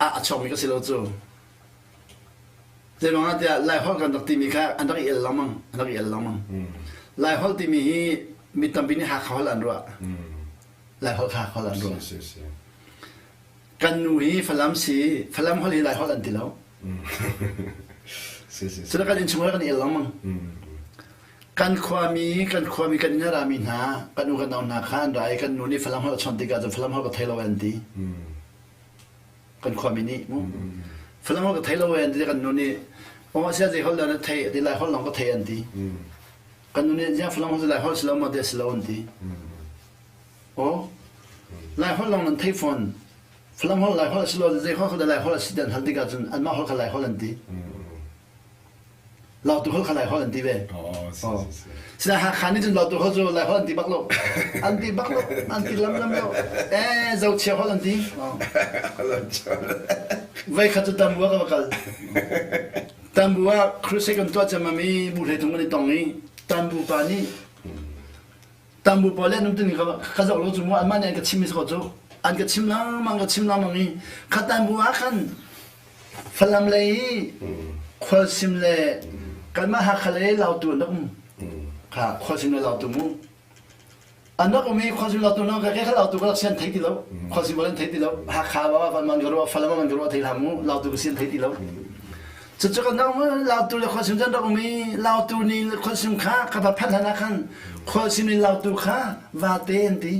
ah a chuakmi ka si lo cu Zeiruangah tiah Laiholh kan rak timi kha an rak i el lengmang, an rak i el lengmang. Laiholh timi hi mi tampi nih Hakha holh an ruah. Laiholh kha Hakha holh an ruah. Kan nu hi Falam si, Falam holh hi Laiholh an ti lo. Cun kan innchung kan i el lengmang. Kan khuami, kan khuami kan inn a rami hna, kan u kan nau hna kha an ra i kan nu nih Falam holh a chawnh tikah cun Falam holh ka thei lo an ti. Kan khuami nih mu Falam holh ka thei lo an ti kan nu nih aw sia zei holh dah na thei ti lai holh lawng ka thei an ti kan nu nih ziang Falam holh lai holh si lo maw ti si lo an ti aw lai holh lawng nan thei fawn Falam holh lai holh si lo zei holh kha lai holh si dan hal tikah cun anmah holh kha lai holh an ti Lautu holh kha Lai holh an ti ve. Sinain Hakha nih cun Lautu holh cu Lai holh an ti bak lo. An ti bak lo. An ti lamlam lo. Eh, zochia holh an ti. Voi khat cu Tambu ah ka va kal. Tambu ah crusade kan tuah cemam i bu hlei thum kan i tong i Tambu pa nih Tambu pawl le an um timi ka zoh lo cu mu anmah nih an ka chim mi si ko cu. An ka chim lengmang ka chim lengmang i kha Tambu ah khan Falam lei i khualsim le kanmah Hakha lei Lautu an rak um. Kha khualsim le Lautu mu. An rak um i khualsim Lautu no ka kha Lautu ka rak sian thei ti lo. Khualsim an thei ti lo. Hakha ba van man ka ruah Falam man ka ruah thei hlah mu. Lautu ka sian thei ti lo. Cucu kan rak um Lautu le khualsim an rak um i Lautu nih khualsim kha ka va phanh hlan ah khan khualsim nih Lautu kha vate an ti.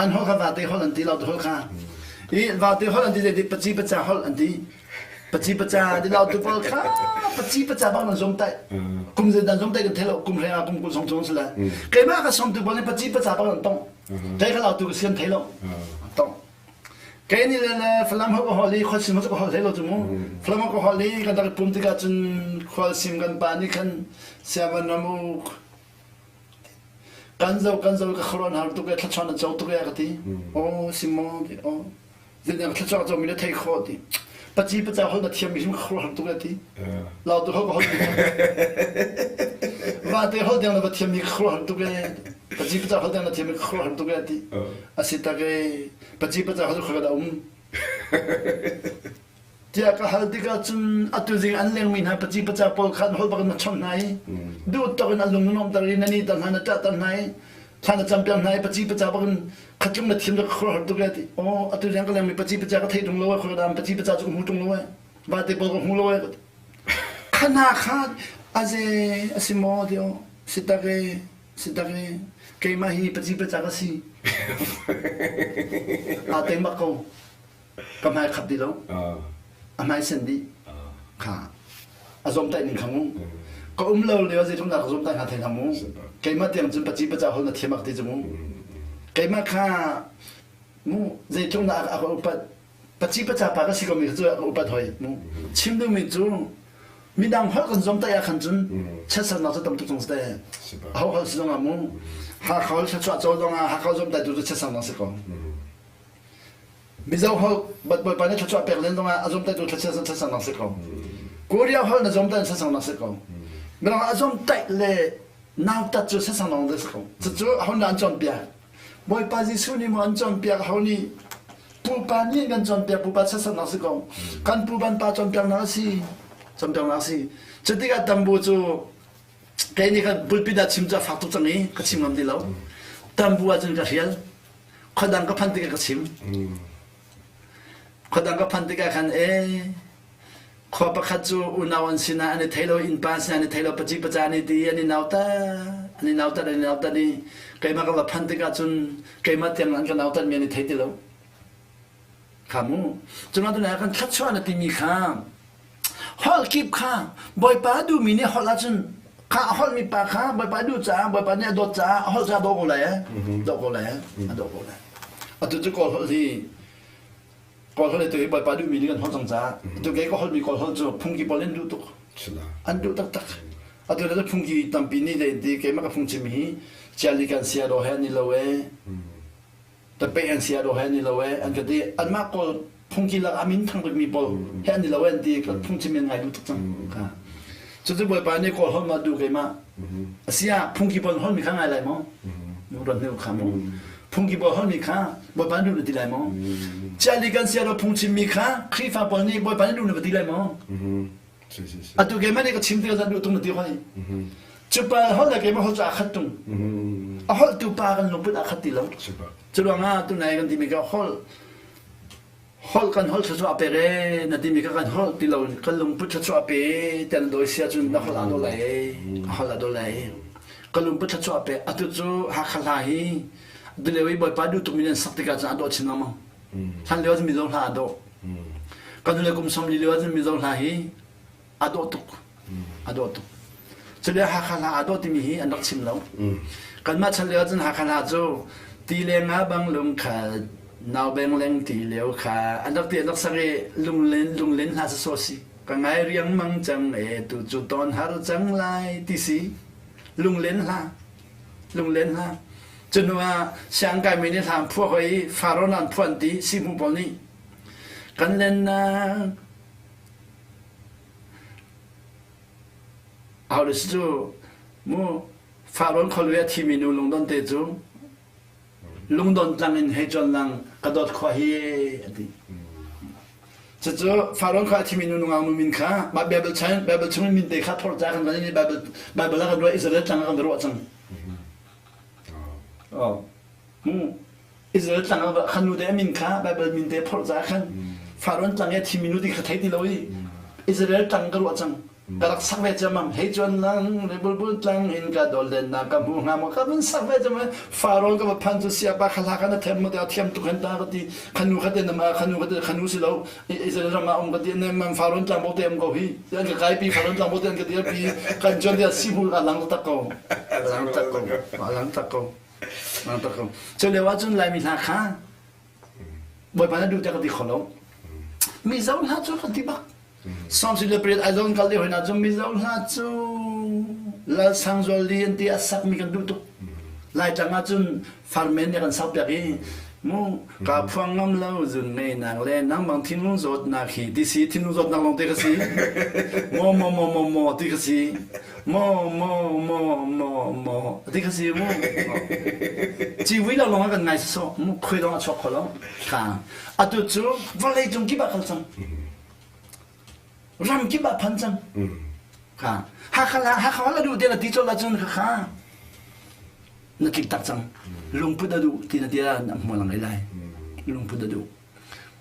An holh kha vate holh an ti Lautu holh kha. I vate holh an ti zei paci paca holh an ti. Paci paca ti Lautu pawl kha paci paca bang nan zom tai. Kum zei dan zom tai kan thei lo kum hreng ah kum kul song chung si lai. Keimah ka som tu pawl nih paci paca bang an tong. Kei kha Lautu ka sian thei lo. An tong. Kei nih le Falam holh ka holh i khualsim holh cu ka holh hlei lo cu mu. Falam holh ka holh i kan rak i pum tikah cun khualsim kan pa nih khan siavan ram uk kan zo kan zo ka khuaruah har tuk e thlachuan na co tuk e ka ti. Aw si maw ti aw zeidah thlachuan co mi na thei khawh ti. Paci paca holh na thiam mi hrim ka khuaruah har tuk e ti. Lautu holh ka holh ti. Vate holh tiang na va thiam mi ka khuaruah har tuk e. Paci paca holh tiang na thiam mi ka khuaruah har tuk e ti. A si tak e paci paca holh cu ka um. Tiah ka hal tikah cun atu zing an lengmi hna paci paca pawl kha an holh bak in na chawnh hna i duh tawk in an lung na nuamter i na ni ter hna na ṭah ter hna i thla na campiak hna i paci paca bak in khatlung na thiam ka khuaruahhar tuk e ti aw atu zing ka lengmi paci paca ka thei ṭung lo e khuaruah paci paca cu ka hmu ṭung lo e vate pawl ka hmu lo e khana kha aze a si maw ti aw si tak e si tak e keimah hi paci paca ka si aa teng bak ko ka hmai khap ti lo a hmai sen dih kha a zawmtaih ning kha mu ka um lo lio zeitluk dah ka zawmtaih hnga thei hlah mu keimah tiang cun paci paca hol na thiam ak ti cu mu keimah kha mu zeitluk dah a ka upat paci paca pa ka si ko mi cu a ka upat hoi mu chim duhmi cu midang holh kan zawmtaih ah khan cun chiatsernak cu tam tuk cang si te ho holh si zong ah mu Hakha holh thluachuah caw zong ah Hakha zawmtaih tu cu chiatsernak si ko Mizo holh Bawipa nih thluachuah pek len zongah a zomtaitu thluachuah thlacamnak si ko. Korea holh na zomtai thlacamnak si ko. Mirang a zomtaih le nautat cu thlacamnak si ko. Cucu aho nih an cawnpiak? Bawipa Jesuh nih maw an cawnpiak aho nih? Pupa nih kan cawnpiak pupa sasaknak si ko. Kan pupan pa cawnpiaknak a si. Cawnpiaknak a si. Cutikah tambu cu kei nih kan pulpit ah chim cu a fak tuk cang i ka chim ngam ti lo. Tambu ahcun ka hrial. Khuadang ka phanh tikah ka chim. Khuadang ka phanh tikah khan ee khua pakhat cu unau an sinah an i thei lo innpa sinah an i thei lo paci paca an i ti an i nautat an i nautat an i nautat i keimah ka va phanh tikah cun keimah tiang an ka nautat mi an i thei ti lo kha mu cunah tunai kan thluachuah na timi kha holh kip kha bawipa duhmi nih holh ahcun kha a holhmi pa kha bawipa duh caah bawipa nih a dawt caah a holh caah daw ko lai eh daw ko lai eh a daw ko lai atu cu kawl holh hi kawl holh tu hi bawipa duhmi nih kan holh cang caah atu kei ka holhmi kawl holh cu phungki pawl an duh tuk an duh taktak atu le phungki tampi nih le ti keimah ka phungchim hi chiali kan sia do he ni lo e tapeh an sia do he ni lo e an ka ti anmah kawl phungki lak a min thang bikmi pawl he an ni lo e an ti ka phungchim an ngai duh tuk cang kha cucu bawipa nih kawl holh ma duh keimah asia phungki pawl holh mi kha ngai lai maw ron hnu kha mu phungki pawl holh mi kha bawipa nih duh na ti lai maw chiali kan sia do phungchim mi kha Khrihfa pawl nih bawipa nih duh na va ti lai maw atu keimah nih ka chim tikah zan duh tung na ti hoi cu pa holh le keimah holh cu aa khat tung a holh tu pa kan lungput aa khat ti lo cu ruangah tunai kan timi ka holh holh kan holh thluachuah pek ee na timi kha kan holh ti lo kan lungput thluachuah pe tiah na dawi sia cun na holh aa daw lai ee a holh aa daw lai ka lungput thluachuah pe atu cu Hakha hla hi tulio i Bawipa duh tukmi nan sak tikah cun a dawh chin lengmang hlan lio cun Mizo hla a dawh kan nule kum 40 lio cun Mizo hla hi a dawh tuk a dawh tuk cule Hakha hla aa dawh timi hi an rak chim lo kanmah chan lio cun Hakha hla cu ti le nga bang lung kha nau beng leng ti lio kha an rak ti an rak sak i lunglen lunglen hla sasaw si ka ngai riang mang cang e tu cu ton har cang lai ti si lunglen hla lunglen hla cunu ah siangkai mi nih hlang phuah hoi faro nan phuan ti sihmu pawl nih kan len nak Aulus cu mu Farrawn khualu a thimi nu lungdon te cu lungdon tlang in hei cuan lang ka dawt khua hi a ti. Cucu Farrawn khua a thimi nu nungak nu min kha mah Bible chan Bible chung in min te kha phorh ca kan van i Bible Bible ah kan ruah Israel tlang ah kan ruah cang. Oh. Mu Israel tlang ah khan nu te a min kha Bible min te phorh ca khan Faraon tlang i thimi nu ti kha thei ti lo i Israel tlang ka ruah cang ka rak sak ve ciammam hei chuan lang le bulbul tlang in ka dol len na ka hmu hnga maw ka vun sak ve ciammam Faraon ka va phan cu siapa kha hla kha na them mo te thiam tuk hen ta ka ti khanu kha te na ma khanu kha te khanu si lo Israel ram ah um ka ti ne man Faraon tlang bo te um ko hi an ka kai pi Faraon tlang bo te an ka dir pi kan chuan dia si hul a lang tak ko lang tak ko lang tak ko Cu lio ahcun Laimi hla kha Bawipa na duh tiah ka ti kho lo. Mizo hla cu ka ti bak. Sawmsi le pariat Aizawl kal lio hna cu Mizo hla cu Lal Sang Zual Li an ti a sakmi kan duh tuk. Laitlang ahcun farmen nih kan sak piak i mu ka phuang ngam lo zun ngei nang le nang bang thinlung zawtnak hi ti si thinlung zawtnak lawng te ka si mo mo mo mo mo ti ka si Maw maw maw maw maw ti kha si mu. Civui lo lawng ah kan ngai sawsawh mu khui lawng a chuak kho lo. Kha atu cu vawlei cung kip ah kal cang. Ram kip ah phan cang. Kha Hakha la Hakha la duh te la ti chol ahcun kha kha na tlik tak cang. Lungput a duh ti na ti ah na hmual ngai lai. Lungput a duh.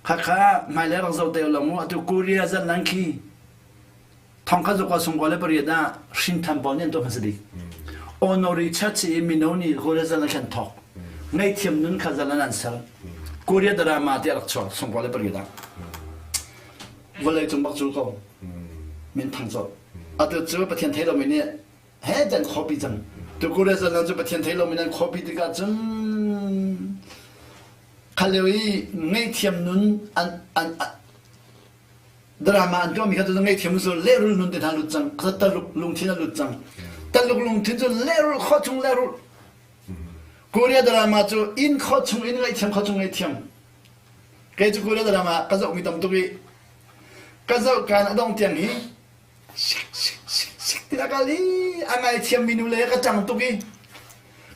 Khakha hmailei rak zoh te lo mu atu Korea zan lang khi Thongkhat zakua sungkua le pariat ah hrinthan pawl nih an tuah hmasa bik. Honori Church i mino nih Korea zal an thok. Ngaihthiam nun kha zal an ser. Korea drama ti a rak chuak sungkua le pariat ah. Vawlei cung bak cul ko. Min thang cawt. Atu cu Pathian thei lomi nih he dan copy cang. Tu Korea zal cu Pathian thei lomi nan copy tikah cun khal lio i ngaihthiam nun an an drama an tuahmi kha cu ngaihthiam cu lehrul nun te hna lut cang taluk lungthin a lut cang taluk lungthin cu lehrul kho chung lehrul Korea drama cu inn kho chung in ngaihthiam kho chung ngaihthiam kei cu Korea drama ka zohmi tam tuk i ka zoh kan a dong tiang hi sik sik sik sik ti a kal i a ngaithiam mi nu le ka cang tuk i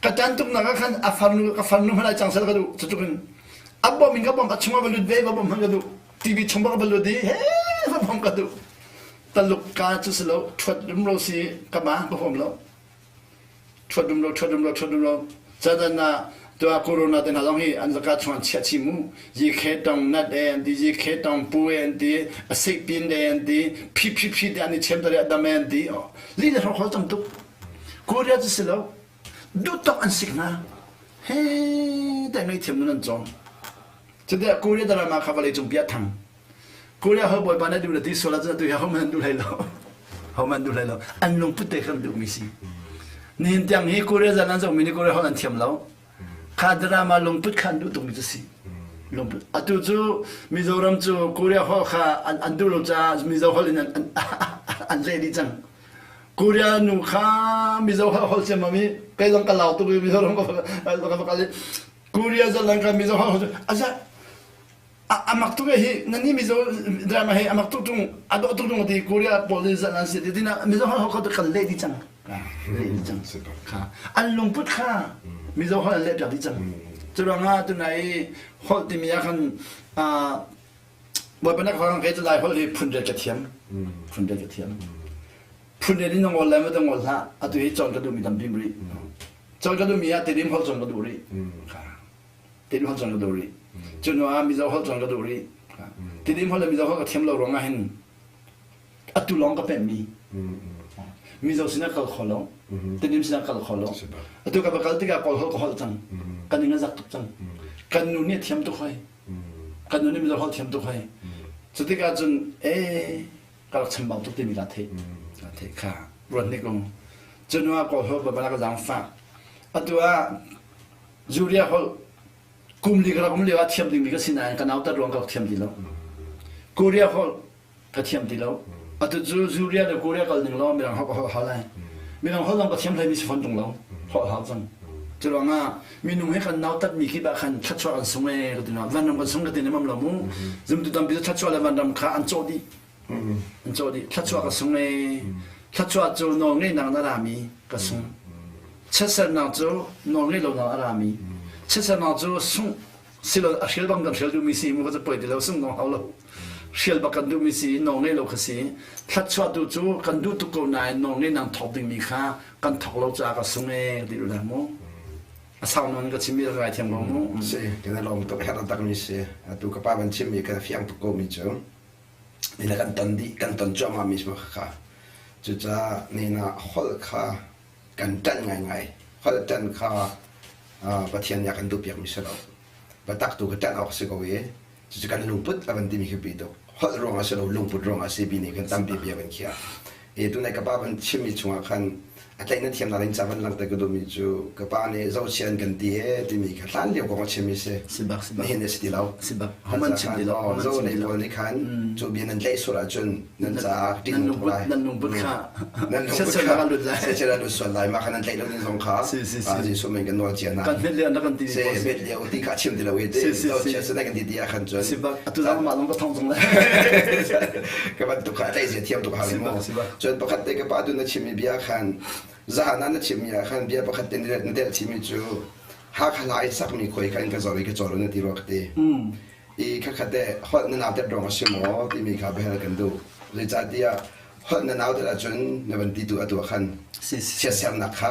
ka tan tuk nak ah khan a farnu ka farnu hmanh ai cang sel ka duh cutuk in. A bawm in ka bawm a chung ah va lut ve va bawm hman ka duh. TV chung bak va lut i he va bawm ka duh. Taluk ka cu si lo ṭhuat rumro si ka ma ka huam lo. Ṭhuat rumro ṭhuat rumro ṭhuat rumro cadan ah tuah corona te hna zong hi an zaka chung an chiah chih mu. Yikhe tong nat e an ti, yikhe tong pu e an ti, a sik pin e an ti, phi phi phi te an i chem tari a dam e an ti. Li le hrokhol tam tuk. Korea cu si lo. Duhtok an sik hna. He te ngei thiam nun an cawng. Cuti Korea drama kha vawlei cung bia thang. Korea ho bawipa na duh na ti sual ahcun atu hi hohmanh an duh hlei lo. Hohmanh an duh hlei lo. An lungput te khan duhmi si. Nihin tiang hi Korea zan an zohmi nih Korea holh an thiam lo. Kha drama lungput kha an duh tukmi cu si. Lungput. Atu cu Mizoram cu Korea holh kha an, an duh lo caah Mizo holh in an, an, an leh dih cang. Korea nu kha Mizo holh holh ciammam i kei zong ka lau tuk i Mizoram ka va kal i Korea zalang ka Mizo holh holh aza amak tuk hi nani Mizo drama hi amak tuk tung a dawh tuk tung ti Korea pawl nih zan an si ti tina Mizo holh holh kha kan leh dih cang leh dih cang kha an lungput kha Mizo holh an leh piak dih cang curuangah tunai holh timi ah khan Bawipa na ka kei cu Lai holh hi phun riat ka thiam. Phun riat ka thiam. Phun riat in na ngol lai maw ngol hlah. Atu hi cawn ka duhmi tampi rih. Cawn ka duhmi ah Tedim holh cawn ka duh rih. Tedim holh cawn ka duh rih. Cu hnu ah Mizo holh cawn ka duh rih. Tedim holh le Mizo holh ka thiam lo ruangah hin atu lawng ka pemhmi. Mizo sinah kal kho lo. Tedim sinah kal kho lo. Atu ka va kal tikah Kawl holh ka holh cang. Kan ning a zak tuk cang. Kan nu nih a thiam tuk hoi. Kan nu nih Mizo holh thiam tuk hoi. Cu tikah cun ee ka rak chambau tuk timi ka theih. Ka theih kha ruat hnik um. Cu hnu ah Kawl holh bala ka zaangfah. Atu ah Zuria holh kum li ka rak um lio ah thiam dingmi ka si nain ka nautat ruang ka rak thiam ti lo. Korea holh ka thiam ti lo. Atu cu Zuria le Korea kal ning law mirang holh ka holh hau lai. Mirang holh zong ka thiam hleimi si fawn tung lo. Holh hau cang. Cu ruangah minung he kan nautatmi kip ah khan thluachuah kan sung ee ka ti na. Vanram kan sung ka ti nemam lo mu. Zumtu tampi cu thluachuah le vanram kha an cawh dih. An cawh dih. Thluachuah ka sung ee. Thluachuah cu nawl ngeihnak na rami ka sung. Chiatsernak cu nawl ngeih lonak a rami. Chiatsernak cu sungh silo a hrial bang kan hrial duhmi si mu ka cu poi ti lo sung dong hau lo hrial bak kan duhmi si nawl ngei lo kha si thlatchuah tu cu kan duh tuk ko nain nawl ngei nang thawk dingmi kha kan thawk lo caah ka sung e ti u mu a sau nawn ka chimmi ka ngai thiam ko mu si kan lawm tuk herh tak mi si atu ka pa van chimmi ka fiang tuk ko mi cu ni kan ton dih kan ton cuahmah mi kha cucaah ni na holh kha kan ṭanh ngaingai. Holh ṭanh kha Pathian nih a kan duhpiakmi si lo. Biatak tu kha ṭanh awk a si ko i cucu kan lungput a van timi khi pi tuk. Holh ruang a si lo, lungput ruang a si bi nih khan tampi bia van khiah. I tunai ka pa van chimmi chungah khan a tlaih na thiamnak in ca van langhter ka duhmi cu ka pa nih zohchia an kan ti e timi kha hlan lio kong a chimmi si. Nihin a si ti lo. Homan chim ti lo. Zo lei pawl nih khan cu bia nan tlaih sual ahcun nan caah ṭihnung tuk lai. Nan lungput kha nan lungput kha lut lai. Sechel lut sual lai. Mah kha nan tlaih lo ding zong kha Jesuh min kan nawl cia hna. Kan hmet lio na kan ti. Se hmet lio ti kha chim ti lo i ti. Zohchia se kan ti ti ah khan cun. Si bak. Atu zong mah zong ka thong zong lai. Ka bantuk kha tlaih zia thiam tuk hau mu. Cun pakhat te ka pa tu na chimmi bia khan zahan ah na chimmi ah khan bia pakhat te na telh chimmi cu Hakha hla i sakmi khuai kha in ka zor i ka cawl na ti rua ka ti. I khakhat te holh na nautet ruang a si maw timi kha biahal kan duh. Zeicahtiah holh na nautet ahcun na van ti tu atu ah khan siasernak kha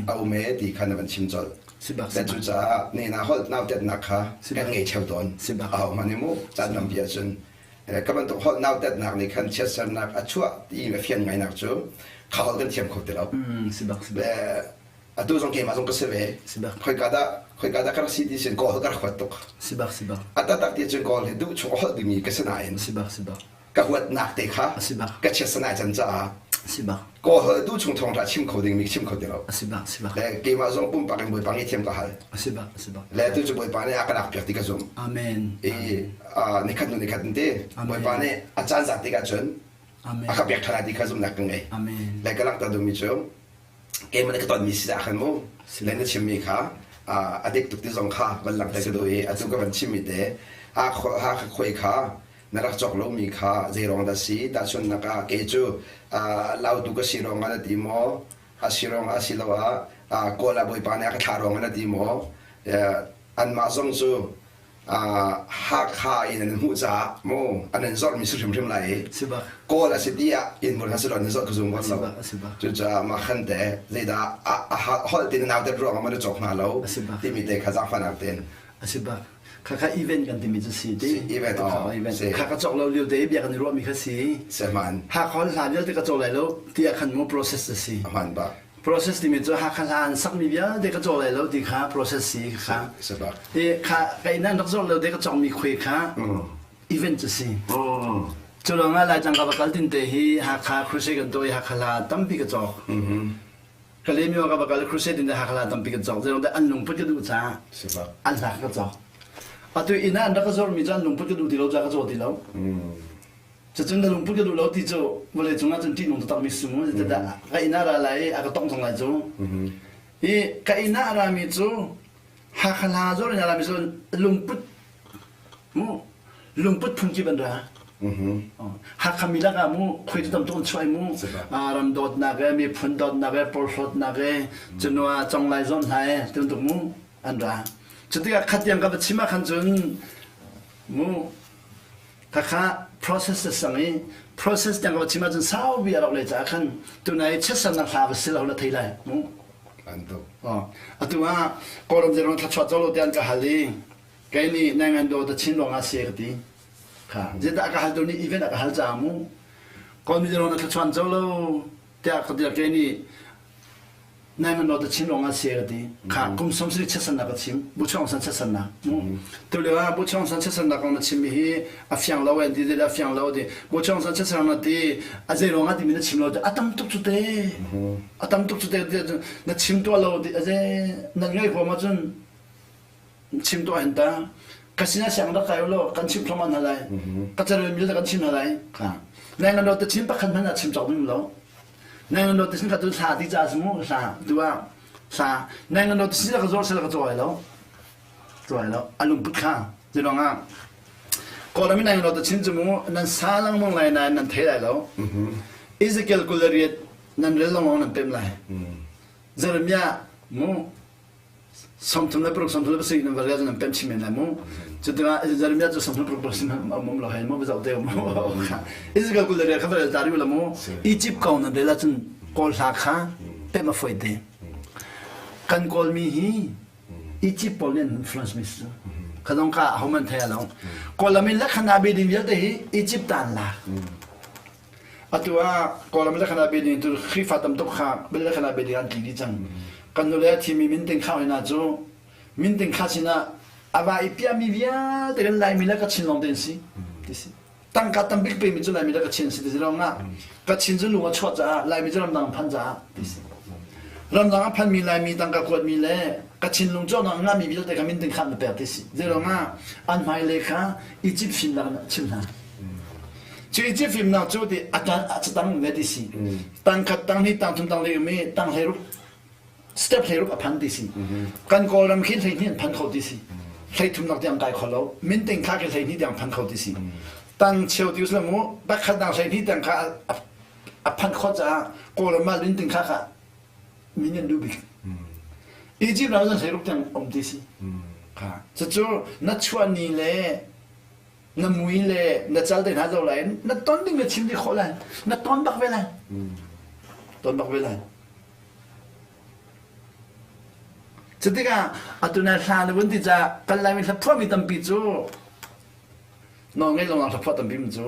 a um e ti kha na van chim colh. Le cucaah nena holh nautetnak kha kan ngei theo tawn. Aho hmanh hi mu caan tampi ahcun ka bantuk holh nautetnak nih khan chiatsernak a chuah ti a fian ngainak cu kha holh kan thiam kho ti lo. Atu zong keimah zong ka si ve. Khoika dah khoika dah ka rak si ti sin kawl ka rak huat tuk. Si bak si bak. A taktak ti cun kawl hi duh chung a holh dingmi ka si nain. Si bak si bak. Ka huatnak te kha si bak. Ka chiatsanai can caah. Si bak. Kawl holh duh chung thawng ṭha chim kho dingmi chim kho ti lo. Si bak si bak. Le keimah zong pumpak in Bawipa ngaihthiam ka hal. Si bak si bak. Le tu cu Bawipa nih a ka lak piak ti ka zumh. Amen. I nikhat hnu nikhat in te Bawipa nih a caan zat tikah cun a ka pek ṭhan lai ti kha zumhnak ka ngei. Amen. Le ka langhter duhmi cu keimah nih ka tonmi si ah khan mu le na chimmi kha a dik tuk ti zong kha van langhter ka duh i atu ka van chimmi te ha kha khuai kha na rak cawk lomi kha zei ruang dah si tahchunhnak ah kei cu lautu ka si ruang ah na ti maw a si ruang ah asiloah kawl ah bawipa nih a ka thlah ruang ah na ti maw anmah zong cu. Hakha in an hmuh caah mu an in zorhmi si hrimhrim lai i Kawl a si tiah inn hmun hna an zorh ka zum kon lo. Cucaah mah khan te zeidah a holh tin nau tet ruang ah man cawk hna lo timi te kha zaangfahnak tein. A si bak. Khakha event kan timi cu si ti. Event oh. Event. Kha ka cawk lo lio te bia kan i ruahmi kha si. Si hman. Hakha hla vialte ka cawk lai lo tiah khan mu process a si. Hman bak. Process timi cu Hakha hla an sakmi vialte ka cawk lai lo ti kha process si kha. Si bak. I kha ka inn an rak zawr lo te ka cawkmi khuai kha event cu si. Cu lawngah Laitlang ka va kal tin te hi Hakha crusade kan tuah i Hakha hla tampi ka cawk. Kalaymyo ka va kal crusade in Hakha hla tampi ka cawk. Zeiruang dah an lungput ka duh caah an hla ka cawk. Atu inn ah an rak ka zawrmi cu an lungput ka duh ti lo caah ka caw ti lo. Cucun na lungput ka duh lo ti cu vawlei cungah cun ṭihnung taktakmi si mu. Zeitindah ka inn ah ra lai i a ka tongh zong lai cu. Hi ka inn ah a rami cu Hakha hla zawr in a rami cu lungput mu lungput phungkip an ra. Hakha mi lakah mu khuai cu tam tuk an chuah i mu ram dawtnak e miphun dawtnak e porhlawtnak e cunua conglai zawn hna e ti bantuk mu an ra. Cutikah khatiang ka va chim ah khan cun mu Khakha process a sang i process tiang ka chim ahcun saupi a rauh lai caah khan tunai chiatsernak hla va si lo na thei lai mu. An tuk. Oh. Atu ah Kawlram zeirong thlachuah colo te an ka hal i kei nih nai ngan do ta chin ruang ah si ka ti. Kha zeidah ka hal tu nih event a ka hal caah mu. Kawlmi zeirong na thlachuan colo tiah ka ti kei nih Nai man ta chin rong ah se ka ti. Kha kum som sari chiatsannak ka chim. Bu chong san chiatsannak. Tu lio ah bu chong san chiatsannak kong na chim mi hi a fiang lo en ti a fiang lo ti. Bu chong san chiatsannak ti a zei ruang ah ti mi na chim lo ti a tam tuk cu te. A tam tuk cu te na chim tuah lo ti a zei nan ngai huam ahcun chim tuah hin ta. Ka sinah siang rak kai lo kan chim thluahmah hna lai. Ka carel mi kan chim hna lai. Kha. Nai ngan lo ta chim pakhat hmanh ah chim cawk ding lo. Nai no ti sin ka tu thla ti ca mu hla tu ah hla nai no ti sin ka zor sel ka cawi lo cawi lo a lungput kha zilong ah Kawlram in nai no ti chin cu mu nan sa lengmang lai nain nan thei lai lo Ezekiel 28 nan rel lengmang nan pem lai Jeremiah mu 36 37 nan va rel nan pem chin men lai mu cutikah Jeremiah cu 36 pasarih um um lo hei mu va zoh te mu Israel kul le rel kha va rel ta rih la mu Egypt kong nan rel ahcun kawl hla kha pem a foi te kan kawlmi hi Egypt pawl nih an influence mi si kha zong kha ahoman thei lo Kawlram in lekhana be ding vialte hi Egypt ta an lak Atu ah Kawlram le Khana Beding tu Khrihfa tam tuk kha bel le Khana Beding an tli dih cang. Kan nule a thimi minting kha hna cu minting kha sinah a va i piahmi vialte kan Laimi le Kachin lawng te an si. Ti si. Tangka tambik pemi cu Laimi le Kachin si ti si lawng ah Kachin cu lung a chuah caah Laimi cu ramdang phan caah ti si. Ramdang a phanmi Laimi tangka kuatmi le Kachin lung cawhnak a ngahmi vialte kha minting kha na pek ti si. Zei ah an hmailei kha Egypt fimnak in a chim hna. Cu Egypt fimnak cu ti a tan a catang ve ti si. Tang khat, tang hnih, tang thum, tang li um i tang 16 step 16 a phan ti si. Kan Kawlram khi 12 an phan kho ti si. 13 nak tiang kai kho lo. Minting kha khi 12 tiang phan kho ti si. Tang cheu ti usla mu pakhat dang 12 tiang kha a phan kho caah Kawlram ah minting kha kha min an duh bik. Egypt ram zan 16 tiang um ti si. Kha. Cucu na chuah ni le na mui le na cal te hna zo lai na ton ding na chim dih khawh lai na ton bak ve lai ton bak ve lai cutikah atu na hla na vun ti ca kan laimi hla phuahmi tampi cu nawl ngei lo hla phuah tampi mi cu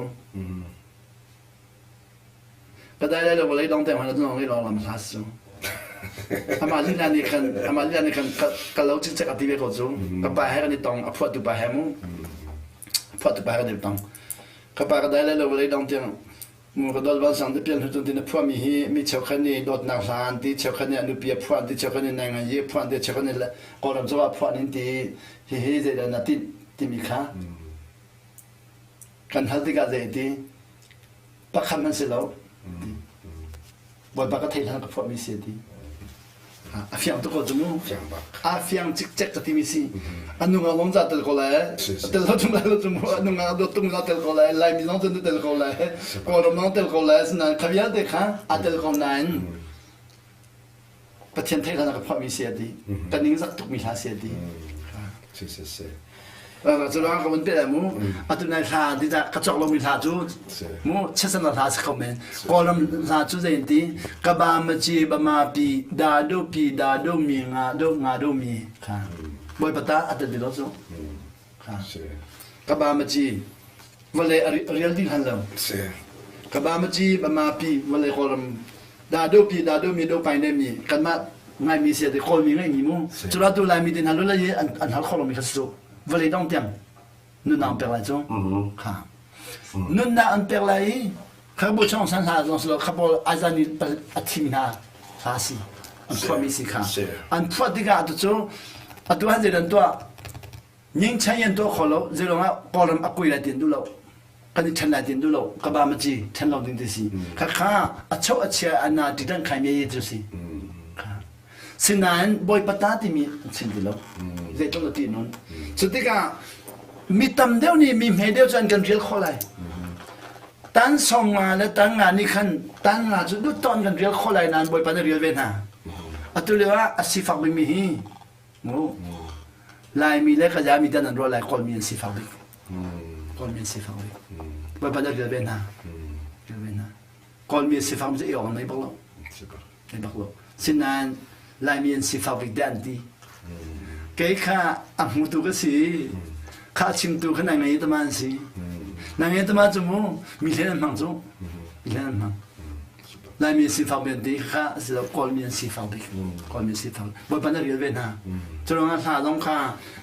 Ka dai lai lo vawlei dong te hmanh cu ngei lawng lam hla cu. Amah lila nih khan amah lila nih khan ka lo cikcek a ti ve ko cu. Ka pa he kan i tong a phuahtu pa he mu. A phuahtu pa he kan i tong. Ka pa ka dai lai lo vawlei dong tiang mu ka dol bal sang te pian hnu tin a phuahmi hi mi cheukhat nih dawtnak hla an ti cheukhat nih a nupi a phuah an ti cheukhat nih nai ngan yi a phuah an ti cheukhat nih kawlram cawh a phuah nin ti hihi zeidah na tinh timi kha kan hal tikah zei ti pakhat hmanh si lo Bawipa ka theih hlan ka phuahmi si ti a fiang tuk ko cu mu a fiang cikcek ka timi si a nungak zong za tel ko lai tel lo tung lai lo cu mu a nungak dawt tung za tel ko lai laimi zong cun tel ko lai kawlram zong tel ko lai asinain kha vialte kha a tel ko nain Pathian theih hlan ka phuahmi si a ti ka ning zak tukmi hla si a ti si si si. Cu ruang ka vun pe lai mu. Atu nai hla ti dah ka cawk lomi hla cu mu chiatsan hla si kho men. Kawlram hla cu zei an ti? Ka ba ma ci ba ma pi da do pi da do mi nga do nga do mi kha. Bawipa ta a tel ti lo cu. Kha. Ka ba ma ci vawlei a rial dih hlan lo. Ka ba ma ci ba ma pi vawlei Kawlram da do pi da do mi do pai ne mi kanmah ngaimi si te Kawlmi ngaimi mu. Cura tu Laimi te hna lu lai an an hal kho lomi kha si cu. Vawlei dong tiang nunnak an pek lai cu. Kha. Nunnak an pek lai i kha bu chong san hla zong si lo kha pawl azani a thim hna hla si. An phuahmi si kha. An phuah tikah atu cu atu han zei dan tuah Ningchan an tuah kho lo, zeiruangah Kawlram a kui lai ti an duh lo. Kan i ṭhen lai ti an duh lo. Ka ba ma ci, ṭhen lo ding ti si. Khakha a cho a chia a na ti dan khai me cu si. Sinain Bawipa ta timi an chim ti lo. Zeitluk na ti nun. Cu tikah mi tam deuh nih mi hme deuh cu an kan rial khawh lai. Tan sawm nga le tan nga nih khan tan nga cu dut to an kan rial khawh lai nain Bawipa nih rial ve hna. Atu lio ah a sifak bikmi hi Mu. Laimi le Kayami dan an ruah lai Kawlmi an sifak bik. Kawlmi an sifak bik. Bawipa nih rial ve hna. Rial ve hna. Kawlmi an sifak mi cu i awk nei bak lo. Nei bak lo. Sinain Laimi an sifak bik de an ti. Kei kha a hmutu ka si. Kha a chimtu kha nang ngei tama an si. Nang ngei tama cu mu mi hlen an hmang cu. Mi hlen an hmang. Laimi an sifak bik an ti kha si lo Kawlmi an sifak bik Kawlmi an sifak Bawipa na rial ve hna cu ruangah hla zong kha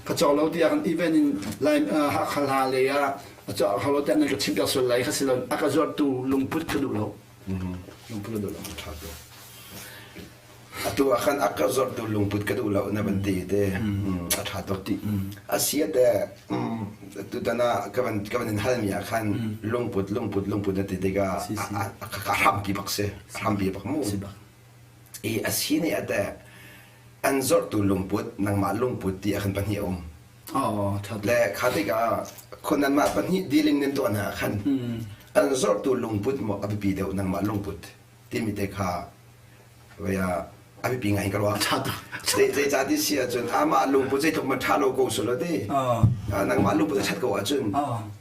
ka cawk lo tiah kan event in Lai Hakha hla lei ah a cawk lo tiah nan ka chimpiak sual lai kha si lo a ka zuartu lungput ka duh lo lungput ka duh lo Atu ah khan a ka zortu lungput ka duh lo na van ti te a ṭha tuk ti. A si te tutan ah ka van ka van in halmi ah khan lungput lungput lungput na ti tikah a hrampi bak si a hrampi bak mu. I a si nih ate an zortu lungput nangmah lungput ti ah khan pahnih a um. Le kha tikah khun nanmah pahnih dealing nan tuah hna ah khan an zortu lungput maw a biapi deuh nangmah lungput timi te kha a biapi ngai ka ruah. Zeicah ti si ahcun amah lungput zeitluk man ṭha lo ko sulaw ti nangmah lungput a ṭhat ko ahcun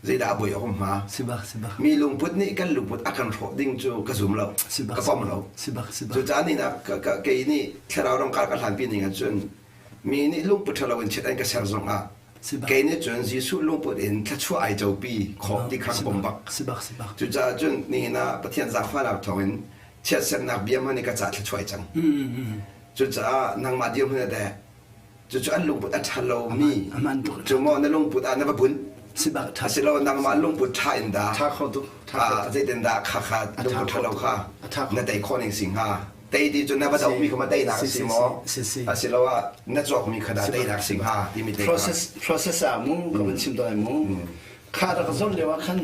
zeidah a buai awk um hnga? Mi lungput nih kan lungput a kan hrawh ding cu ka zum lo, ka pom lo. Cucaah ni nak kei nih thlarau ramkar ka hlanpi ning ahcun mi nih lungput ṭha lo in chiat an ka ser zongah kei nih cun Jesuh lungput in thluachuah ai copi khawh ti kha ka pom bak. Cucaah cun nihin ah Pathian zaangfahnak thawngin chiatsernak bia hmanh i ka ca thluachuah ai cang. Cucaah nangmah dirhmun a dek. Cucu an lungput a ṭha lomi cu maw na lungput ah na va bunh. Asilo nangmah lungput ṭha in dah zeitin dah kha kha lungput ṭha lo kha na tei khawh ning si hnga. Tei ti cu na va dohmi kha ma teinak si maw? Asiloah na cawkmi kha dah teinak si hnga timi te kha. Process ah mu ka van chim tawn mu. Kha rak zon lio ah khan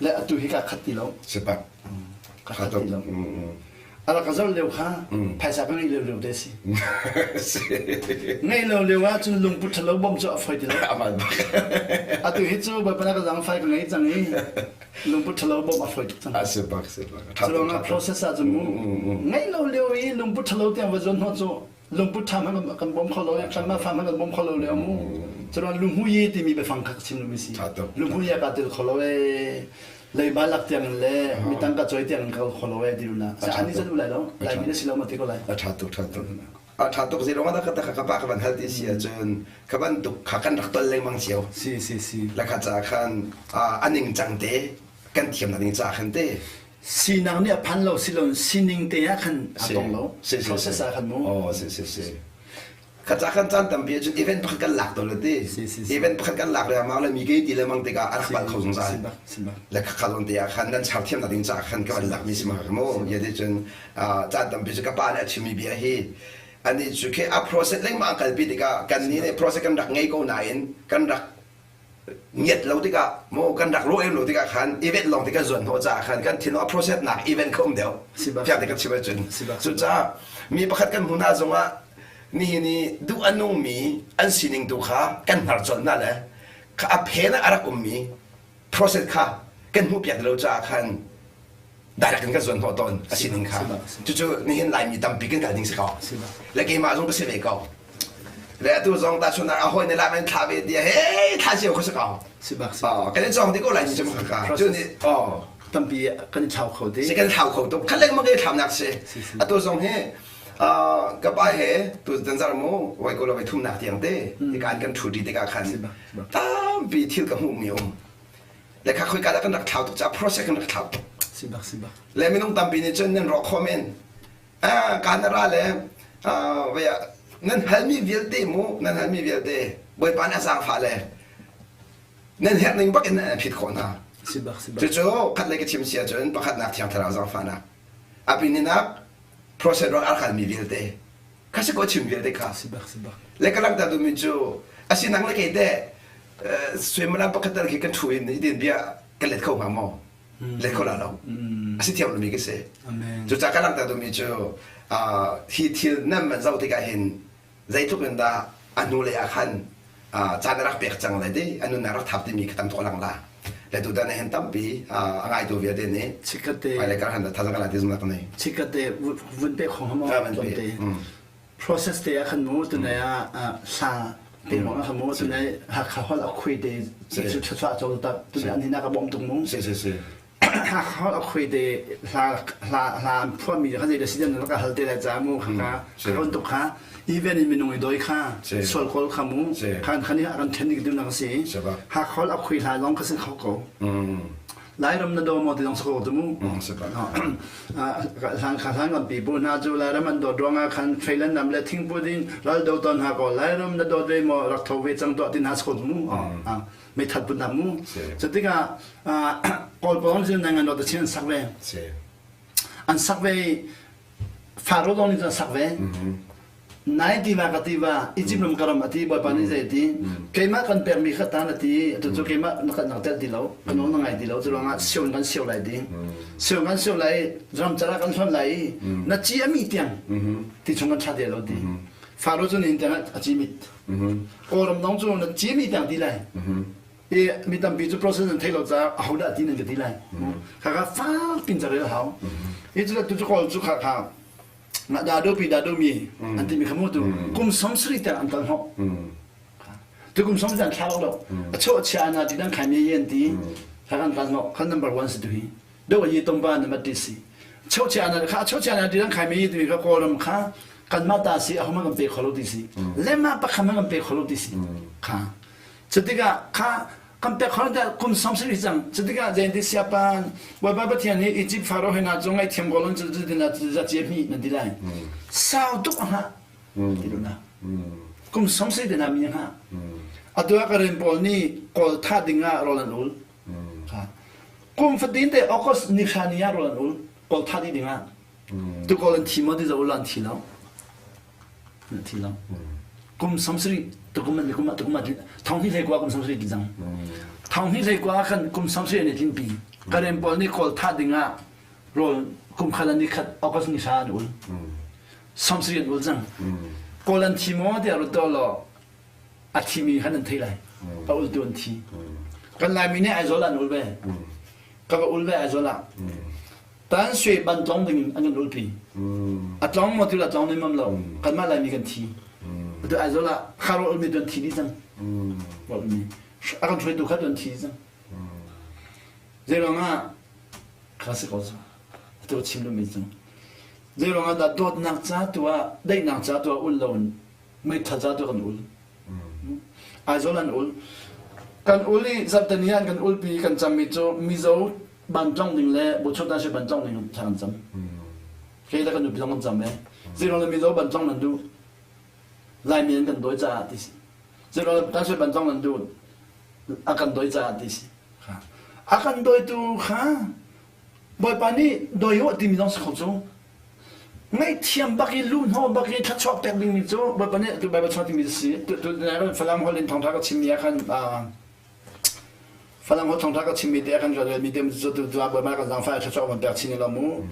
le atu hi ka khat ti lo. Sipak. Ka khat ti lo. A rak ka zor lio kha phaisa ka ngeih lio lio te si. Ngeih lo lio ah cun lungput ṭhalo bawmh cu a foi ti lo. Atu hi cu Bawipa na ka zaangfai ka ngei cang i lungput ṭhalo bawmh a foi tuk cang. A si bak si bak. Cu process ah cun mu ngeih lo lio i lungput ṭhalo tiang va zuan hnawh cu lungput ṭha hmanh kan bawm kho lo i kanmah fa hmanh kan bawm kho lo lio mu. Cu lunghui timi biafang kha ka chim lomi si. Lunghui ah kaa tel kho lo ee. Leiba lak tiang in le mi tangka cawi tiang in kal kho lo ee ti na. Sa ani zan u lai lo. Laimi na si lo ma ti ko lai. A ṭha tuk ṭha tuk. A ṭha tuk zei ruangah dah ka ka pa ka van hal ti si ahcun kha bantuk kha kan rak tol lengmang cio. Si si si. La kha ca khan a ningcang te kan thiam na ding ca khan te sinak nih a phan lo si lo sining te ah khan a tong lo process ah khan mu oh si si si kha ca khan caan tampi ahcun event pakhat kan lak to le ti event pakhat kan lak riangmang le mi ke ti le mang tikah a rak pal kho zungzal le kha lon te ah khan nan char thiam na ding ca khan ka van lak mi si ma mu ya ti cun caan tampi cu ka pa nih a chimmi bia hi ani cu khi a process lengmang kalpi tikah kan ni nih process kan rak ngei ko nain kan rak ngiat lo tikah maw kan rak ruah lo tikah khan event lawng te kan zuan hnawh caah khan kan thinlung a process nak event kha um deuh fiang te kan chim ahcun cucaah mi pakhat kan hmu hna zongah nihin i duh a nungmi an sining tu kha kan hnar colh hna le kha a phen ah a rak ummi process kha kan hmuh piak lo caah khan direct in kan zuan hnawh tawn a sining kha cucu nihin Laimi tampi kan kal ding si ko le keimah zong ka si ve ko. Le atu zong ta chun a hoi ne la men thla ve ti he thla cio kho sa ko. Si bak si. Oh, kan i cawng ti ko lai ni cu ka. Cu ni oh tampi kan i thlau kho ti. Si kan thlau kho tuk. Khat lengmang i thlamnak si. Atu zong hi ka pa he tu zan zar mu wai ko lo wai thumnak tiang te ti kan kan thu ti tikah khan tampi thil ka hmuh mi um. Le kha khoi ka kan rak thlau tuk ca process kan rak thlau tuk. Si bak si bak. Le minung tampi nih cun nan rawk kho men. Kan ra le nan halmi vialte mu nan halmi vialte Bawipa nih a zaangfah le nan herh ning bak in nan phit khawh hna. Cucu khat lei ka chim si ahcun pakhatnak Thiang Thlarau zaangfahnak a pininak process ruang a kalmi vialte kha si ko chim vialte kha le ka langhter duhmi cu a si nang le kei teh suimilam pakhat tal khi kan thu in hitin bia kan let kho hnga maw? Let kho la lo. A si thiam lomi ka si. Cucaah ka langhter duhmi cu hi thil nan van zoh tikah hin zeitluk in dah a hnulei ah khan caan a rak pek cang lai ti a nunnak rak thap timi kha tam tuk a lang la. Le tutan ah hin tampi a ngaitu vialte nih Chikkate hmailei kar han thazang kan la ti zumnak ka nei. Chikkate vun pe khong hamo tlawmte. Process te ah khan mu tunai ah hla te mo ah khan mu tunai Hakha hol a khui te cu thluachuah co tak tunai an hina ka bawm tuk mu. Si si si. Hakha hol a khui te hla hla hla an phuahmi kha zei da si dan ka hal te lai ca mu kha ka tuk kha even in minung i doi kha sual kawl kha mu khan khan i kan then dik ding si Hakha hol a khui hla long kha sin kho ko. Lairam na daw maw ti zong sa ko tu mu. Hlan kha hlan kan pipu hna cu Lairam an dawt ruangah khan feilan nam le thingput in ral do ton hna ko Lairam na dawt ve maw rak tho ve cang tuah ti hna sa ko tu mu. Meithal put hna mu. Cutikah Kawl pawl cu nang an dawt chin an sak ve. An sak ve Faro zong nih cun a sak ve. Nai tiva ka tiva Egypt ram ka ram a ti Bawipa nih zei a ti keimah kan pekmi kha tan a ti atu cu keimah na kan rak telh ti lo ka nawl na ngai ti lo cu ruangah sio in kan sio lai ti sio kan sio lai ram car ah kan hlonh lai i na ci a mi tiang ti chung kan tha te lo ti Faro cu nihin tiang a ci mit Kawlram dong cu na ci mi tiang ti lai i mi tampi cu process an thei lo caah ahodah ti nan ka ti lai khakha fak pin carel hau hi cu tu cu kawl cu kha kha da pi da mi an timi kha mu tu kum som sri tiang an tal hnawh tu kum som tiang thla lo a cho chia na ti dang khai mi yen ti kha kan kal hnawh khan number 1 si tu hi do yi tom ba na mat ti si cho chia na kha cho chia na ti dang khai mi ti kha kawlram kha kan ma ta si ahoma kan pe kholo ti si lema pakham kan pe kholo ti si kha Cutikah kha kan pek khawh dah kum som si cang. Cutikah zein ti siapan Bawipa Pathian nih Egypt Pharaoh he na cu ngaihthiam ko lon cu cu na za cia hmi nan ti lai. Sau tuk a hngah ti na. Kum som si te na mi hngah. Atu ah Karen pawl nih kawl tha ding ah rawl an ul. Kum fatin te August ni hra ni ah rawl an ul. Kawl tha ding ah. Tu kawl an thi maw ti za ul an thi lo. Na thi lo. Kum samsarih tukum an kum tukum thong hnih hlei kua kum samsarih ti cang. Thong hnih hlei kua khan kum samsarih an i tlinpi. Karen pawl nih kawl thah ding ah rawl kum khat an ni khat August ni hra an ul. Samsarih an ul cang. Kawl an thi maw tiah ruat law a thimi khan an thei lai. A ultu an thi. Kan Laimi nih Aizawl an ul ve. Ka va ul ve Aizawl ah. Tan sui ban tlong ding in an kan ulpi. A tlong maw til a tlong nemam lo. Kanmah Laimi kan thi. Atu Aizawl ah kharo ulmi tu an thi dih cang. Ulmi. A kan hruaitu kha tu an thi cang. Zeiruang ah kha si ko cu. Atu chim duhmi cu. Zeiruang ah dah dawtnak ca tu ah daihnak ca tu ah ul lo in meithal ca tu kan ul. Aizawl an ul. Kan ul i zarhteni an kan ulpi kan cammi cu Mizo bantlong ding le buchut na si bantlong ding thla kan cam. Kei le kan nupi zong kan cam ve. Zeiruang le Mizo bantlong nan duh. Laimi an kan dawi caah ti si. Zeiruang le Tansuai bantlong nan duh. A kan dawi caah ti si. A kan dawitu kha Bawipa nih dawi u timi zong si kho cu. Ngaihthiam bak i luhhnawh bak i thluachuah pek dingmi cu Bawipa nih tu Baibal chung timi si. Tu tu Falam holh in thawngṭha ka chimmi ah khan Falam holh thawngṭha ka chimmi te ah khan relmi te cu tu tu Bawipa kan zaangfah thluachuah kan pek chin lo mu.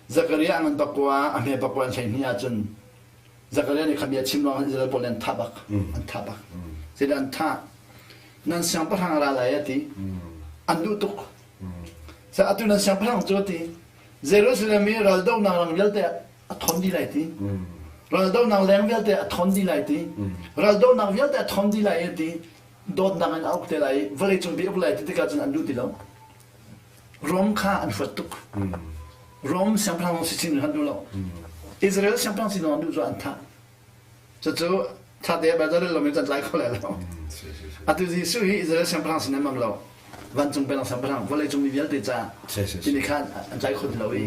Zakaria a ngan pakua a hme pakua an 12 ahcun Zakaria nih kha bia chim ruang Israel pawl nih an thah bak an thah bak. Zeidah an thah? Nan siangpahrang a ra lai a ti. An duh tuk. Sa atu nan siangpahrang cu a ti. Jerusalem i raldohnak rang vialte a thon dih lai ti. Raldohnak leng vialte a thawn dih lai ti. Raldohnak vialte a thawn dih lai i ti. Dawtnak in a uk te lai i vawleicung bi uk lai ti tikah cun an duh ti lo. Rom kha an huat tuk. Rom siangpahrang zong si chin an duh lo. Israel siangpahrang si zong an duh cu an thah. Cucu ṭhate Baibal rel lomi can tlai kho lai lo. Atu Jesuh hi Israel siangpahrang sin an mam lo. Vancung pennak siangpahrang, vawleicung mi vialte ca timi kha an tlai kho ti lo i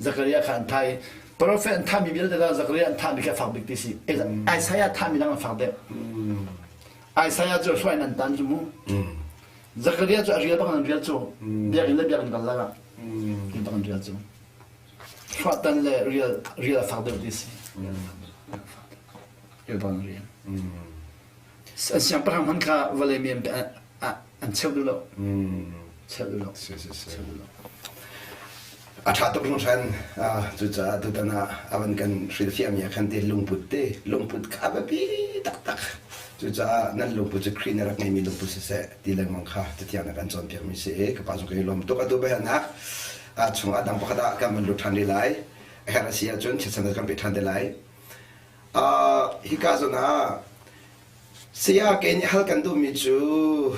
Zakariah kha an thah i Prophet an thahmi vialte la Zakariah an thahmi kha fak bik ti si. Isaiah thahmi dang an fak deuh. Isaiah cu hruai nan tan cu mu. Zakariah cu a rial bak an rial cu. Biakinn le biakinn kal lak ah. Rial bak an rial cu. Hruahtan le rial rial a fak deuh ti si. Rial bak an rial. An siangpahrang hman kha vawlei mi an cheu duh lo. Cheu duh lo. Cheu duh lo. A ṭha tuk hringhran. Cucaah tutan ah a van kan hrilhfiahmi ah khan ti lungput te lungput kha a biapi taktak. Cucaah nan lungput cu Khrih nih a rak ngeimi lungput siseh ti lengmang kha cathiang nih a kan cawnpiakmi si i ka pa zong kan i lawm tuk. Atu biahalnak chungah dang pakhat ah kan van lut ṭhan rih lai. A herh a si ahcun chiatchan kan peh ṭhan te lai. Hika zawn ah Saya kei nih hal kan duhmi cu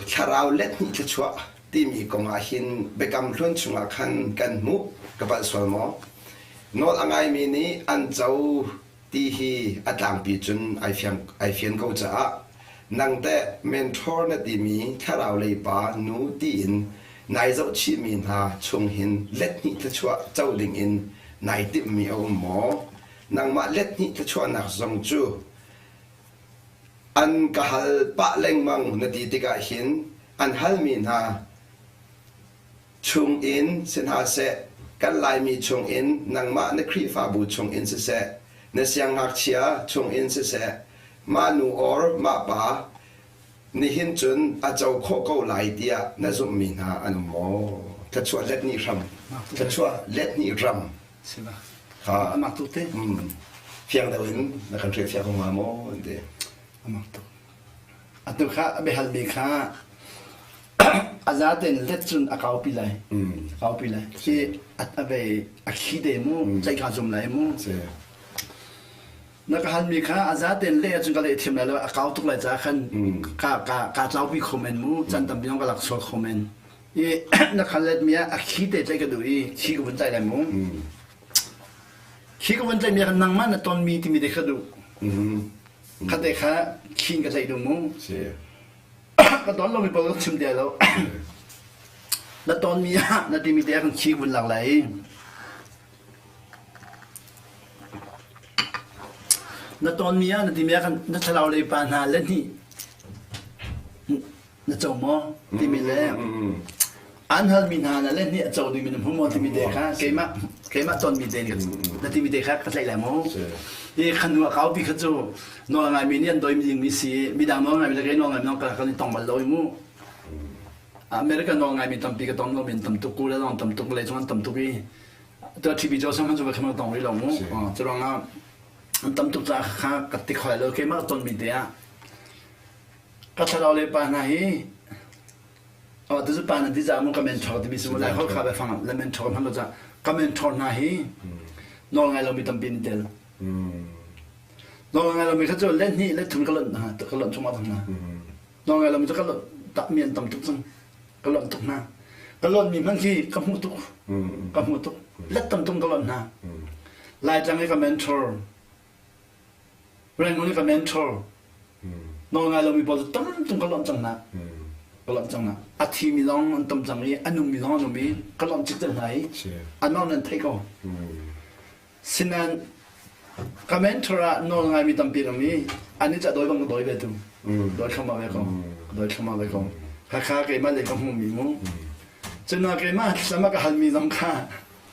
thlarau let hnih thluachuah timi kong ah hin biakam hlun chungah khan kan hmuh ka palh sual maw? Nawl a ngaimi nih an co ti hi a tlangpi cun ai fiang ai fian ko caah nang teh mentor na timi thlarau lei pa nu tiin nai zohchihmi hna chung hin let hnih thluachuah co dingin nai timhmi a um maw? Nangmah let hnih thluachuahnak zong cu An ka hal pah lengmang na ti tikah hin an halmi hna chungin si hna seh, kan Laimi chungin nangmah na Khrihfabu chungin siseh, na siangngakchia chungin siseh, mah nu or mah pa nihin cun a co khawh ko lai tiah na zumhmi hna an um maw? Thluachuah let nih hram. Thluachuah let nih ram. Si ba. Amak tuk te. Fiang deuh in na kan hrilhfiah ko hnga maw an ti. Amak tuk. Atu kha a biahalmi kha a zaten let cun a kaupi lai. A kaupi lai. Hi a ve a khi te mu, tlaih ka zum lai mu. Na ka halmi kha a zaten le cun ka leh thiam lai lo, a kau tuk lai ca khan ka ka ka tlaupi kho men mu, chan tampi zong ka lak sual kho men. I na khal letmi ah a khi te tlaih ka duh i khi ka vun tlaih lai mu. Khi ka vun tlaihmi ah khan nangmah na tonmi timi te kha duh. Kha te kha khi in ka tlaih duh mu. Ka ton lomi pawl ka chim te lo. Na tonmi ah na timi te ah khan khi vun lak lai i na tonmi ah na timi ah khan na thlarau lei pa hna le hnih na co maw timi le an halmi hna na le nih a co dingmi na hmu maw timi te kha keimah keimah tonmi te nih na timi te kha ka tlaih lai mu i khan nu a kaupi kha cu nawl ngaimi nih an doimi dingmi si midang nawl ngaimi le kei nawl ngaimi ka kan i tong bal lo i mu America nawl ngaimi tampi ka tong lo men tam tuk ku le long tam tuk le chung an tam tuk i to TB Johnson khan cu ka khamang tong rih lo mu cu ruangah an tam tuk caah kha ka ti khoi lo keimah tonmi te ah Ka thlarau le pa hna hi oh tu pa na ti za mu ka mentor timi si mu lai hol kha fang la mentor hman lo cha ka mentor hna hi nawl ngai lomi tampi an tel nawl ngai lomi kha cu le hnih le thum ka lon hna ka lon chungah hna nawl ngai lomi cu ka lon tak mi an tam tuk cang ka lon tuk hna ka lon mi hman khi ka hmuh tuk ka hmuh tuk let tam tum ka lon hna Laitlang i ka mentor Rangoon i ka mentor nawl ngai lomi pawl cu tam tung ka lawmh cang hna. Ka lawmh cang hna. A thimi zong an tam cang i a nungmi zong an um i ka lawmh cikcek hna i anmah nan theih ko. Sinain ka mentor ah nawl ngaimi tampi an um i annih cu a dawi bang ka dawi ve tu. Dawi thluahmah ve ko. Ka dawi thluahmah ve ko. Khakha keimah lei ka hmuhmi mu. Cun keimah thlacam a ka halmi zong kha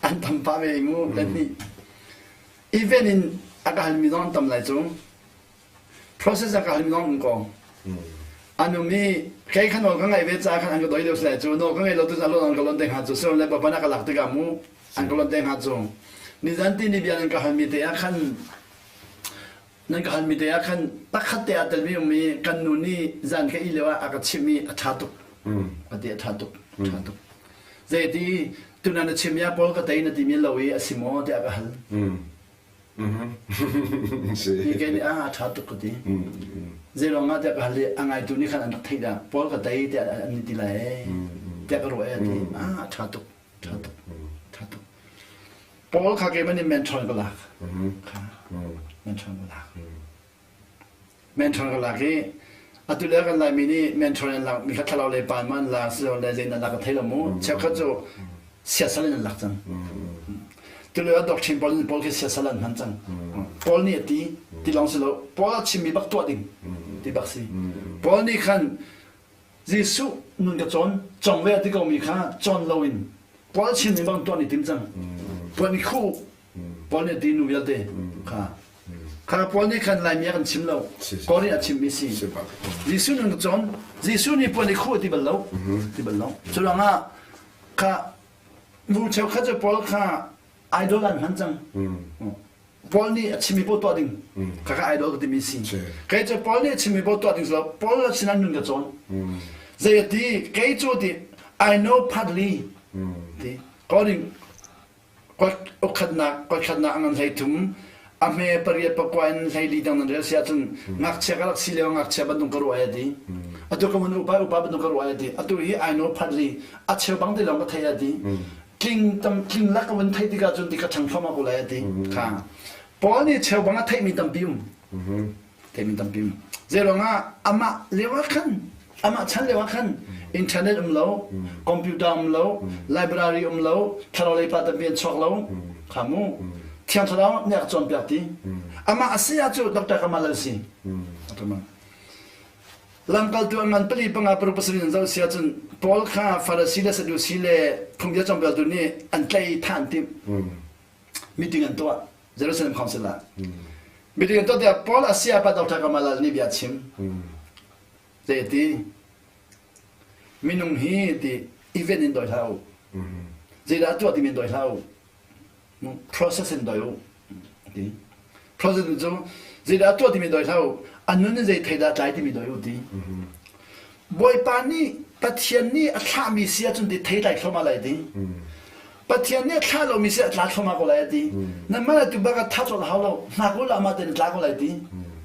an tam pah ve mu. Lehnih. Event in a ka halmi zong an tam lai cu. Process a ka halmi zong um ko. An um i kei kha nawl ka ngaih ve caah khan an ka doi lio si lai cu. Nawl ka ngei lo tu cu an ka lon te hnga cu. Silo le Bawipa na ka lak tikah mu an ka lon te hnga cu. Nizan ti ni bia nan ka halmi te ah khan nan ka halmi te ah khan pakhat te aa telmi um i kan nu nih zan ka ih lio ah a ka chimh i a ṭha tuk. A ti a ṭha tuk. A ṭha tuk. Zeiti tunan na chim ya pawl ka tei na timi lo i a si maw tiah ka hal. Hi ke nih a ṭha tuk ka ti. Zeiruang ah tiah ka hal i a ngaitu nih khan an rak theih dah Paul ka tei tiah an ni ti lai ee tiah ka ruah ee a ti. Ah a ṭha tuk, ṭha tuk, ṭha tuk. Paul kha keimah nih mentor ka lak. Kha mentor ka lak. Mentor ka lak i atu le kan Laimi nih mentor an lak mi kha thlarau le pa ma an lak silo le zein an lak ka thei lo mu. Cheukhat cu siasal in an lak cang. Tulio ah doctrine pawl in Paul khi siasal an hman cang. Paul nih a ti ti lawng si lo. Paul a chimmi bak tuah ding ti bak si. Paul nih khan Jesuh nun ka cawn cong ve a ti komi kha cawn loin Paul chimmi bang tuah ni tim cang. Puan i khuh Paul nih a ti nu vialte kha kha Paul nih khan Laimi a kan chim lo. Korin a chimmi si. Jesuh nun ka cawn Jesuh nih puan i khuh a ti bal lo. Ti bal lo. Cu ruangah kha nu cheukhat cu Paul kha idol an hman cang. Paul nih a chimmi paoh tuah ding. Kha kha idol ka timi si. Kei cu Paul nih a chimmi paoh tuah ding si lo. Paul sinah nun ka cawn. Zei a ti? Kei cu ti I know partly. Ti. Korin ukhatnak kothatnak a ngan 13 a hme pariat pakua in 14 dang nan rel si ahcun ngakchia ka rak si lio ngakchia bantuk ka ruah ai ti. Atu ka mun upa upa bantuk ka ruah ai ti. Atu hi I know partly a cheu bang te lawng ka thei a ti. Tling tam tling lak ka vun theih tikah cun ti ka ṭhang thluahmah ko lai a ti. Kha Paul nih cheu bang a theihmi tampi um. Theihmi tampi um. Zeiruang ah amah lio ah khan amah chan lio ah khan internet um lo, computer um lo, library um lo, thlarau lei pa tampi an chuak lo. Kha mu. Thiang thlarau nih a ka cawnpiak ti. Amah a si ah cu Dr. Kamal al si. Dr. Kamal. Lamkaltu an ngan pali panga paruk pasarih an zoh si ahcun Paul kha Farasi le Sadusi le phungbia cawnpiaktu nih an tlaih than timh. Meeting an tuah Jerusalem Council ah. Meeting an tuah tiah Paul a sayapa Dr. Kamalal nih bia a chim. Zei a ti? Minung hi ti event in dawi hlah u. Zeidah a tuah timi in dawi hlah u. Process in doi u ti. Process cu zeidah a tuah timi doi hlah u. A nun in zei thei dah tlai timi doi u ti. Bawipa nih Pathian nih a thlahmi si ahcun ti thei tlai thluahmah lai ti. Pathian nih a thlah lomi si a tla thluahmah ko lai ti. Nan mah tu bak tha cawt hau lo. Hngak u la mah ten tla ko lai ti.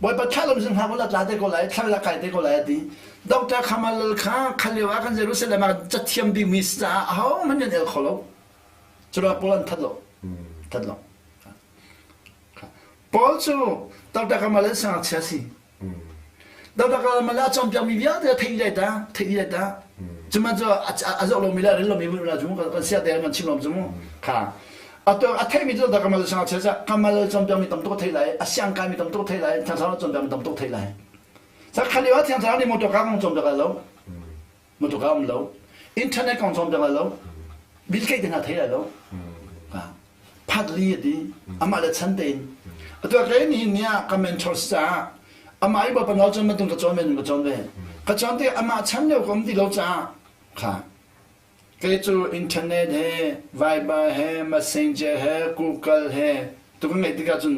Bawipa thlah lomi si hngak u la tla te ko lai, thla la kai te ko lai ti. Dr. Kamal kha khalio ah kan Jerusalem ah cathiam bikmi si caah ahohmanh nan el kho lo. Curuang Paul an that lo. That lo. Paul cu Dr. Kamal an sangakchia si. Dr. Kamal a cawnpiakmi vialte a theih dai ta, theih dai ta. Cuma cu a zoh lomi le a rel lomi vun la cu kan sia te kan chim lom cu mu. Kha. Atu a theihmi cu Dr. Kamal sangakchia ca Kamal cawnpiakmi tam tuk a theih lai, a siang kaimi tam tuk a theih lai, Thiang Thlarau cawnpiakmi tam tuk a theih lai. Sa kha lio ah Thiang Thlarau nih motor car kong cawnpiak lai lo. Motor car um lo. Internet kong cawnpiak lai lo. Bill Gates te hna thei lai lo. Phat li a ti. Amah le chan tein. Atu kei nihin ni ah ka mentor si caah amah i bawipa nawl cun bantuk ka cawn ve ka cawn ve. Ka cawn tik amah chan lio ka um ti lo caah kha kei cu internet he Viber he Messenger he Google he tu ka ngeih tikah cun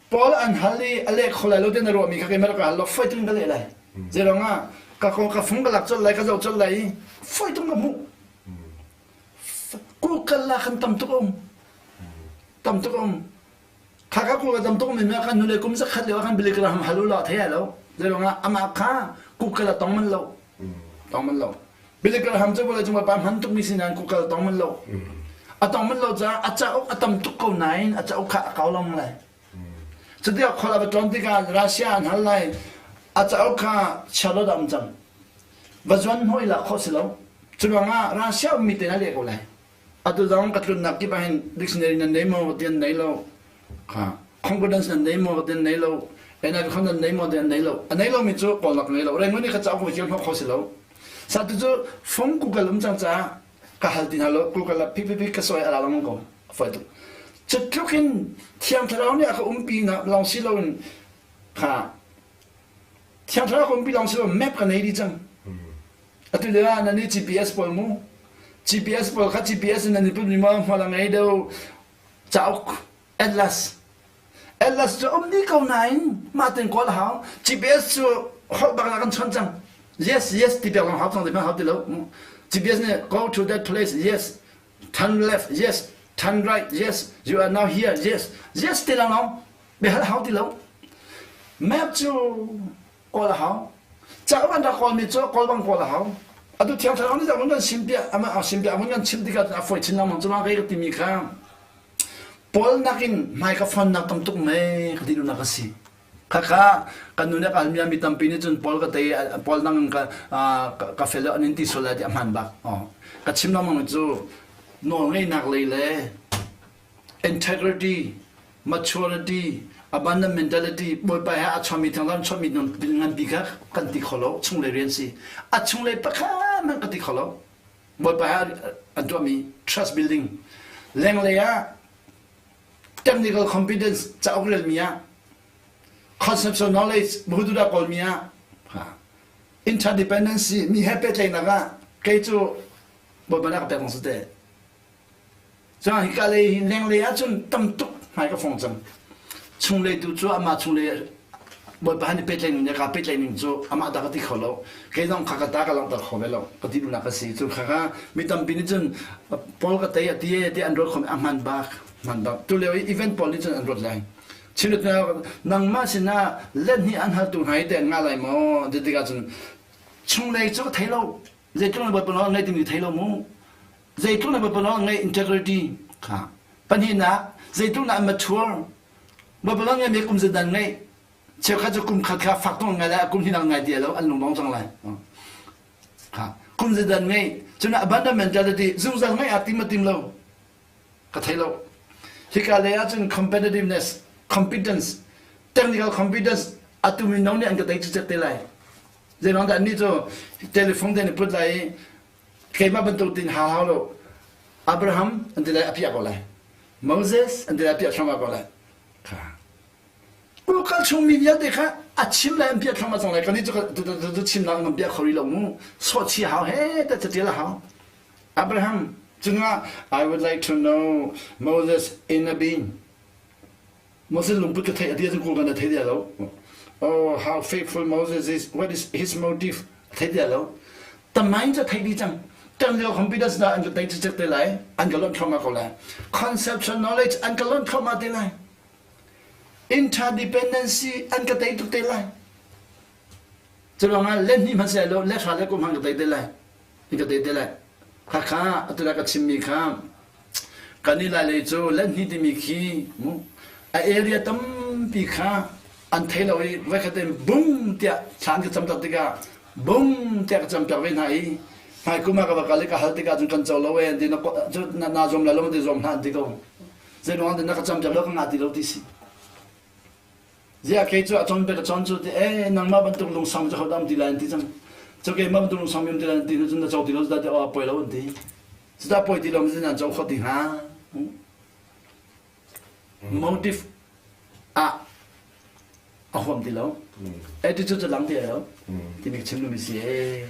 Paul an hal i a leh kho lai lo ti na ruahmi kha keimah rak ka hal law foi tung ka leh lai. Zeiruang ah ka ko ka fung ka lak colh lai ka zoh colh lai i foi tung ka hmuh. Google la khan tam tuk um. Tam tuk um. Kha ka Google tam tuk mi kan nule kum zakhat lio khan Billy Graham hal u law thei ai lo. Zeiruang ah amah kha Google a tong man lo. Tong man lo. Billy Graham cu vawlei cung pa hman tuk mi si nain Google a tong man lo. A tong man lo caah a cauk a tam tuk ko nain a cauk kha a kau long lai. Cuti khual a va tlawn tikah Russia an hal lai. A cauk kha Charlotte ah um cang. Va zuan hnawh i lak khawh si lo. Cu ruangah Russia ummi te na leh ko lai. Atu zong ka tlunnak kip ah hin dictionary nan nei maw ti an nei lo. Kha concordance nan nei maw ti an nei lo. NIV khon nan nei maw ti an nei lo. A nei lomi cu kawlnak ngei lo. Rengun i ka cauk va kil hnawh kho si lo. Sa tu cu phone Google um cang caah ka hal ti hna lo. Google ah pik pik pik ka sawi a la lengmang ko. A fawi tuk. Cu tluk in Thiang Thlarau nih a ka umpi na lawng si loin kha Thiang Thlarau ka umpi lawng si lo map ka nei dih cang. Atu lio ah nan nih GPS pawl mu. GPS pawl kha GPS in nan i putmi maw hmual a ngei deuh cauk Atlas. Atlas cu um dih ko nain mah ten kawl a hau. GPS cu holh bak ah kan chon cang. Yes, yes ti pek lawng hau cang ti hmanh hau ti lo. GPS nih go to that place, yes. Turn left, yes. Turn right, yes. You are now here, yes. Yes ti lang Biahal hau ti lo. Map cu kawl a hau. Cauk an rak kawlmi cu kawl bang kawl a hau. Atu thiang thlarau nih kan sim piah ama a sim piah mun kan chim tikah a foi chin lengmang cu kei ka timi kha Paul nakin hmai ka fonnak tam tuk mei ka ti duhnak a si. Khakha kan nu nih a mi mi tampi nih cun Paul ka tei Paul nang ka ka fel an in ti sual lai ti a hman bak. Ka chim lengmang cu nawl ngeihnak lei le integrity, maturity, abundant mentality, Bawipa he a chuahmi thanglam chuahmi nganpi kha kan ti kho lo, chunglei rian si. A chunglei pakhat hmanh ka ti kho lo. Bawipa he an tuahmi trust building. Lenglei ah technical competence cauk relmi ah conceptual knowledge buhududa kawlmi ah interdependency mi he pehtlaihnak ah kei cu Bawipa nih a ka pek si teh. Cun hika lei hi lenglei ahcun tam tuk hmai ka fong cang. Chunglei tu cu amah chunglei Bawipa han i pehtlaih ning le kaa pehtlaih ning cu amah dah ka ti kho lo. Kei zong kha ka ta ka langhter kho ve lo. Ka ti duhnak a si. Cu kha kha mi tampi nih cun Paul ka tei a ti e ti an ruat khom a hman bak. Hman bak. Tu lio i event pawl nih cun an ruat lai. Chimlet nangmah sinah let hnih an haltu hna hi te an ngah lai maw? Ti tikah cun chunglei cu ka thei lo. Zeitluk na Bawipa nawl ngai timi thei lo mu. Zeitluk na Bawipa nawl ngai integrity kha. Pahnihnak, zeitluk na mature. Bawipa nawl ngai mi kum zedan ngai. Cheukhat cu kum khat kha fak tung ngai lai, kum hnih ngai ti lo, an lungdong cang lai. Kha. Kum zedan ngai. Cun abundant mentality, zungzal ngai a tim a tim lo. Ka thei lo. Hika lei ahcun competitiveness, competence, technical competence atu mi no nih an ka tei cicek te lai. Zeiruang dah annih cu telephone te an i put lai i keimah bantuk tin hau hau lo Abraham an ti lai a piah ko lai. Moses an ti lai a piah thluahmah ko lai. Kha. Kal chung mi vialte kha a chim lai an piah thluahmah cang lai. Kan nih cu chimnak an piah kho rih lo mu. Sawhchih hau he ta catial a hau. Abraham cungah I would like to know Moses in a being. Moses lungput ka theih a ti ahcun kawl kan thei dia lo. Oh, how faithful Moses is. What is his motive? Thei dia lo. Tamain cu thei dih cang. Tan lio computers na an ka tei cicek te lai. An ka lonh thluahmah ko lai. Conceptual knowledge an ka lonh thluahmah te lai. Interdependency an ka tei tuk te lai. Cu ruangah let hnih hmanh si lo, let hra le kum hmang ka tei te lai. Ka tei te lai. Khakha atu ka chimmi kha kan i lai cu let hnih timi khi mu a area tampi kha an thei lo i voikhat in bung tiah thlan ka cam tak tikah bung tiah ka cam piak ve hna i hmai kum ah ka va kal i ka hal tikah cun kan co lo e an ti na na zuam lai lo ti zuam hna an ti ko zeiruang na ka cam piak lo ka ngah ti lo ti si Ziah kei cu a cawn pe ka cawn cu ti eh nangmah bantuk lungsang cu hodam ti lai an ti cang. Cu keimah bantuk lungsang mi um ti lai an ti hnu cun na co ti lo cu ti aw poi lo an ti. Cuta poi ti lo mi nan co kho ti hnga. Motive ah a huam ti lo. Eh ti cu cu lang ti lo. Ti mi chim mi si eh.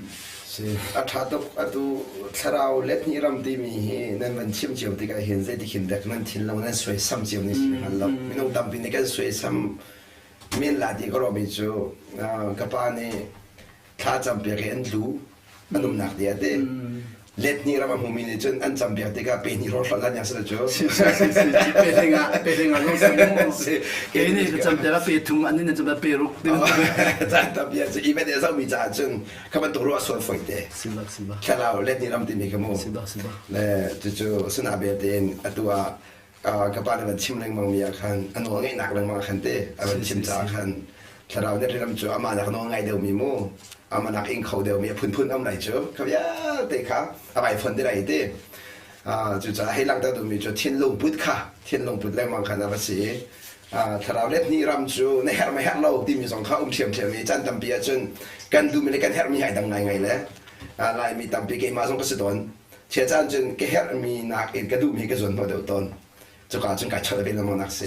Si a ṭha tuk atu thlarau let hnih ram timi hi nan van chim cio tikah hin zeiti khin dek nan thinlung nan suaisam cio ni si hngal lo minung tampi nih kan suaisam men la ti ka ruahmi cu ka pa nih thla campiak i an tlu an umnak ti a ti let hnih ram a hmumi nih cun an campiak tikah pe hnih hrawng hrawng hlan yang si cu pe hlinga pe hlinga zong si kei nih ka campiak a pe thum an nih nan pe ruk caan tampi ah cu event a zohmi caah cun kha bantuk ruah sual foi te thlarau let ni ram timi kha mu le cucu suna belte in atu ah ka pa nih van chim lengmang mi ah khan a nawl ngeihnak lengmang khan te a van chim caah khan thlarau net ram cu amah nak nawl ngai deuh mi mu amah nak ing kho deuh mi a phunphun am lai cu kha vialte kha a vai fon te lai te cucaah hei langhter duhmi cu thinlung put kha thinlung put lengmang khan a va si i thlarau let hnih ram cu na herh ma herh lo timi zong kha um ṭhiamṭhiam i caan tampi ahcun kan duhmi le kan herhmi ai dang ngaingai le Laimi tampi keimah zong ka si tawn chia caan cun ka herhmi nakin ka duhmi ka zuan hnawh deuh tawn cuka cun kai chawlh ve lengmang nak si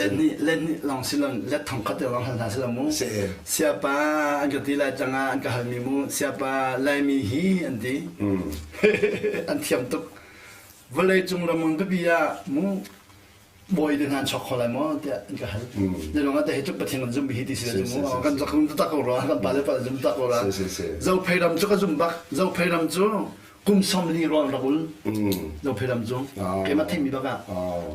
let nih let nih long silon let thong khat te long hal hna sila mu siapa an ka ti lai tangah an ka halmi mu siapa laimi hi an ti an thiam tuk vawlei cung ramang pipi ah mu bawi te hna an chok kho lai maw tiah an ka hal. Zeilong ah hi cu Pathian kan zum hi ti si le mu kan zak tak ko rua kan pa le pa zum tak ko ra. Zophei ram cu ka zum bak. Zophei ram cu Kum 40 rawl rak ul. Zophei ram cu. Keimah theihmi bak ah.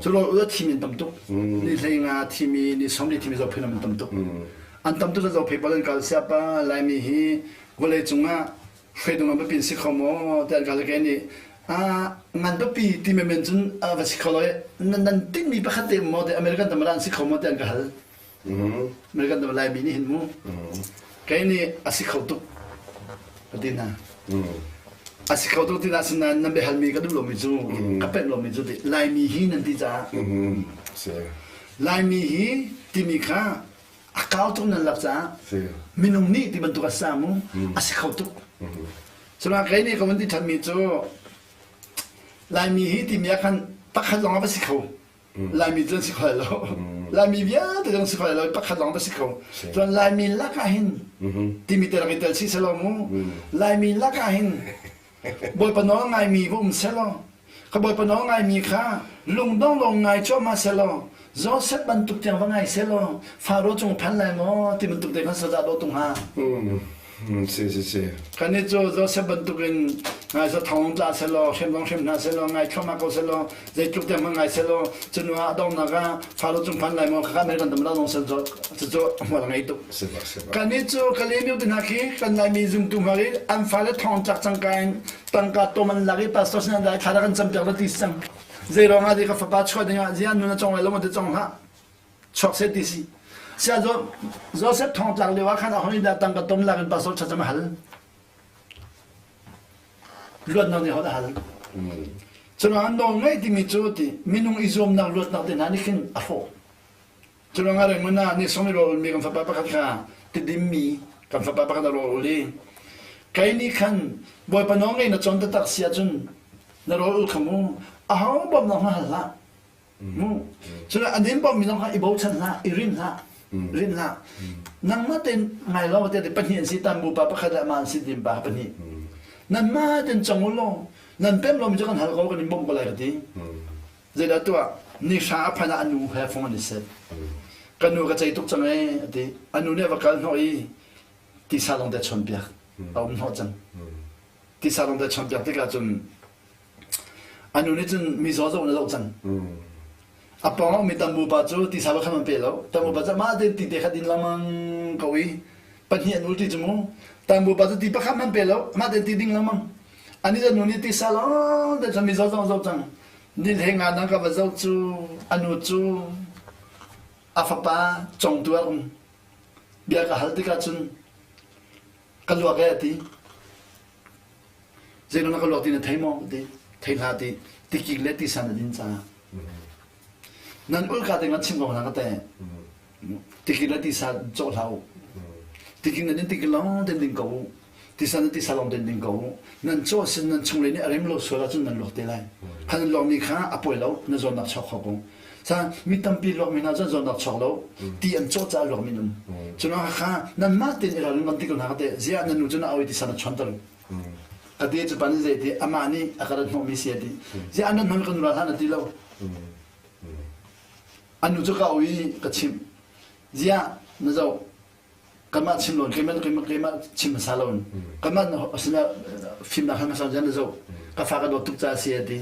Cu rawl ul a thimi an tam tuk. Ni hlei nga thimi, ni 40 thimi Zophei ram an tam tuk. An tam tuk Zophei bal an kal siapa Laimi hi vawlei cungah hruaitu ngan biapi si kho maw ti an kal ke nih ngan biapi ti menmen cun va si kho lo nan nan tinhmi pakhat te maw te American tam an si kho maw ti an ka hal. American tam Laimi nih hin mu. Kei nih a si kho tuk ka ti hna. A si kho tuk ti na sinain nan biahalmi ka duh lomi cu ka penh lomi cu ti Laimi hi nan ti caah Laimi hi timi kha a kau tuk nan lak caah minung nih ti bantuk a sa mu a si kho tuk. Cuna kei nih ka vun ti ṭhanmi cu Laimi hi timi ah khan pakhat lawng a va si kho. Laimi cu an si kho lai lo. Laimi vialte zong si kho lai lo. Pakhat lawng va si kho. Cun Laimi lak ah hin timi te rak i tel chih selaw mu. Laimi lak ah hin Bawipa nawl ngaimi va um selaw ka Bawipa nawl ngaimi kha lungdong lawng ngai cuahmah selaw Joseph bantuk tiang va ngai selaw Faro cung phan lai maw ti bantuk te khan saza dawh tung hnga. Si si si. Kan nih cu Joseph bantukin ngai za thong tla selaw hrem zong hrem hna selaw ngai thluahmah ko selaw zeitluk tiang hmanh ngai selaw cunu ah donghnak ah Faro cung phan lai maw khakha American tam la zong sel cu cu hmual a ngei tuk. Kan nih cu Kalemiu te hna khi kan Laimi zumtu hna i an fale thong tlak cangka in tangka tom an lak i pastor sin an dai thla kan campiak la ti cang. Zei ruang ah ka fapa chuah ding ah ziah nun a cong lai lo ma ti cong hlah. Chuak seh ti si. Sia Joseph thong tlak lio ah khan a hoi dah tangka tom lak in pastor thlacam a hal. Luatnak nih hot a hal. Curuang nawl ngeih timi cu ti minung i zuamnak luatnak te hna nih khin a hrawh. Curuang ah Raymond ah nih song i rawl mi kan fapa pakhat kha tidim mi kan fapa pakhat a rawl ul i kei nih khan Bawipa nawl ngei na cawn taktak si ahcun na rawl ul kha mu aho bawmhnak hna hal hlah Mu. Cun an in bawmmi zong kha i bochan hlah, i rin hlah. Rin hlah. Nangmah tein ngai lo te pahnih an si tan bu pa pakhat le amah an si din pa pahnih. Nanmah ten cong u law nan pem lomi cu kan hal ko kan in bawmh ko lai ka ti. Zeidah tuah ni hra a phan ah a nu he fung an i set. Ka nu ka cei tuk cang ee a ti. A nu nih a va kal hnawh i tisa lawng te chawnpiak. A um hnawh cang. Tisa lawng te chawnpiak tikah cun A nu nih cun mizaw zoh na zoh cang. A pawng ah ummi tambu pa cu tisa va khan an pe lo. Tambu pa cu amah tein ti te kha din lengmang ko i pahnih an ul ti cu mu. Tambu pa cu ti pakhat hmanh pe lo. Amah tein ti ding lengmang. Ani cu nu nih tisa lawng te cun mizaw zong zoh cang. Ni hlei nga dang ka va zoh cu a nu cu a fapa congtu a um. Bia ka hal tikah cun ka luak e a ti. Zeiruang na ka luak ti na thei maw? Ti thei hlah ti tikik le tisa na din caah. Nan ulka te ngan chim ko hna ka te. Tikik le tisa cawh hlah u. Tikik na din tikik lawng ten ding ko u. Tisa na tisa lawng ten ding ko u. Nan cawh sin nan chunglei nih a rem lo sual ahcun nan luak te lai. Kha nan luakmi kha a pawi lo, na zawnnak chuak kho ko. Sa mi tampi luakmi hna cu zawnnak chuak lo, ti an cawh caah luakmi an um. Cun kha nanmah tein i ralring kan ti ko hna ka te. Ziah na nu cu na au i tisa na chuanter. A ti cu pan zei ti amah nih a ka rat hnawhmi si a ti. Ziah an rat hnawhmi kan ral hlan a ti lo. An nu cu ka au i ka chimh. Ziah na zoh kanmah chim lo keimah keimah keimah chim hmasa lo kanmah sinah fimnak hal hmasa ziah na zoh ka fa ka dawt tuk caah si a ti.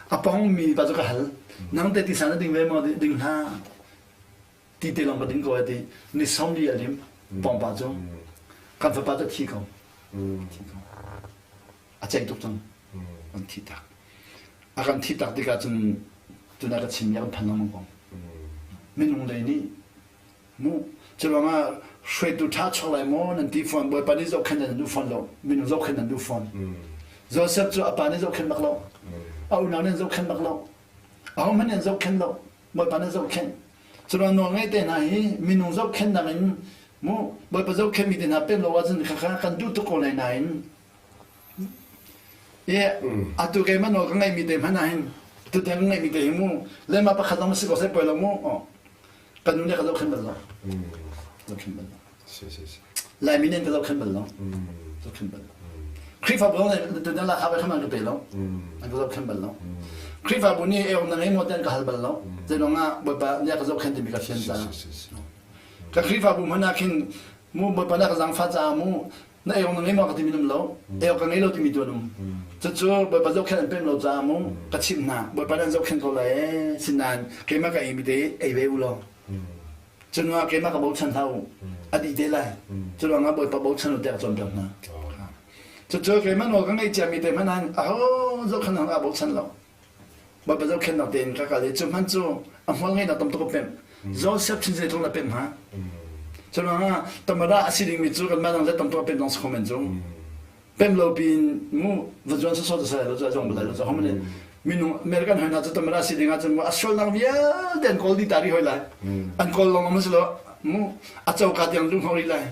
A pongmi pa cu ka hal. Nang te ti sa na ding ve maw ding hna. Ti te lawng ka ding ko ai ti ni 40 a lim pawngpa cu kan fapa cu thi ko thi ko a ceih tuk cang an thi tak a kan thi tak tikah cun tuna ka chim mi a kan phan lengmang ko minung lei nih mu curuangah hruaitu ṭha chuak lai maw nan ti fawn bawipa nih zohkhenh nan duh fawn lo minung zohkhenh nan duh fawn Joseph cu a pa nih zohkhenh bak lo a unau nih zohkhenh bak lo ahohmanh nih an zohkhenh lo Bawipa nih zohkhenh. Curuang nawl ngei te hna hi minung zohkhenhnak in mu Bawipa zohkhenhmi te hna pem lo ahcun khakha kan duh tuk ko lai nain i atu keimah nawl ka ngeihmi te hmanh ah hin tutan ka ngeihmi te hi mu lema pakhat zong si ko sai poi lo mu kan nu nih ka zohkhenh bal lo zohkhenh bal lo Laimi nih an ka zohkhenh bal lo. Zohkhenh bal lo. Khrihfabu zong nih tutan la kha an ka pe lo. An ka zohkhenh bal lo. Khrihfabu nih eong na ngei maw ti an ka hal bal lo. Zeiruang ah Bawipa nih a ka zohkhenh timi ka fian caah. Ka Khrihfabu hmanh ah khin mu Bawipa nih a ka zaangfah caah mu. Na ei na ngei maw ka timi nam lo. Ei ka ngei lo timi tu an um. Cucu Bawipa zohkhenh an pem lo caah mu ka chimh hna. Bawipa nan zohkhenh ko lai ee. Sinain keimah ka ei mi te ei ve u law. Cunah keimah ka bochan hlah u. A dih te lai. Cu ruangah Bawipa bochan u tiah ka cawnpiak hna. Cucu keimah nawl ka ngeih ciami te hmanh ah aho zohkhenh ah bochan lo. Bawipa zohkhenhnak tein ka kal i cu hmanh cu a hmual ngeihnak tam tuk a pemh. Joseph chin zeitluk na pemh hnga? Cu ruangah tamara a si dingmi cu kanmah dang zet tam tuk a pemh zong si kho men cu. Pemh lo piin mu va zuan sawsawh cu sai lo cu a zong balai lo cu homan minung American hoi hna cu tamara si ding ahcun mu a sualnak vialte an kawl dih ta rih hoi lai. An kawl lawng ma si lo mu a coka tiang luh hnawh rih lai.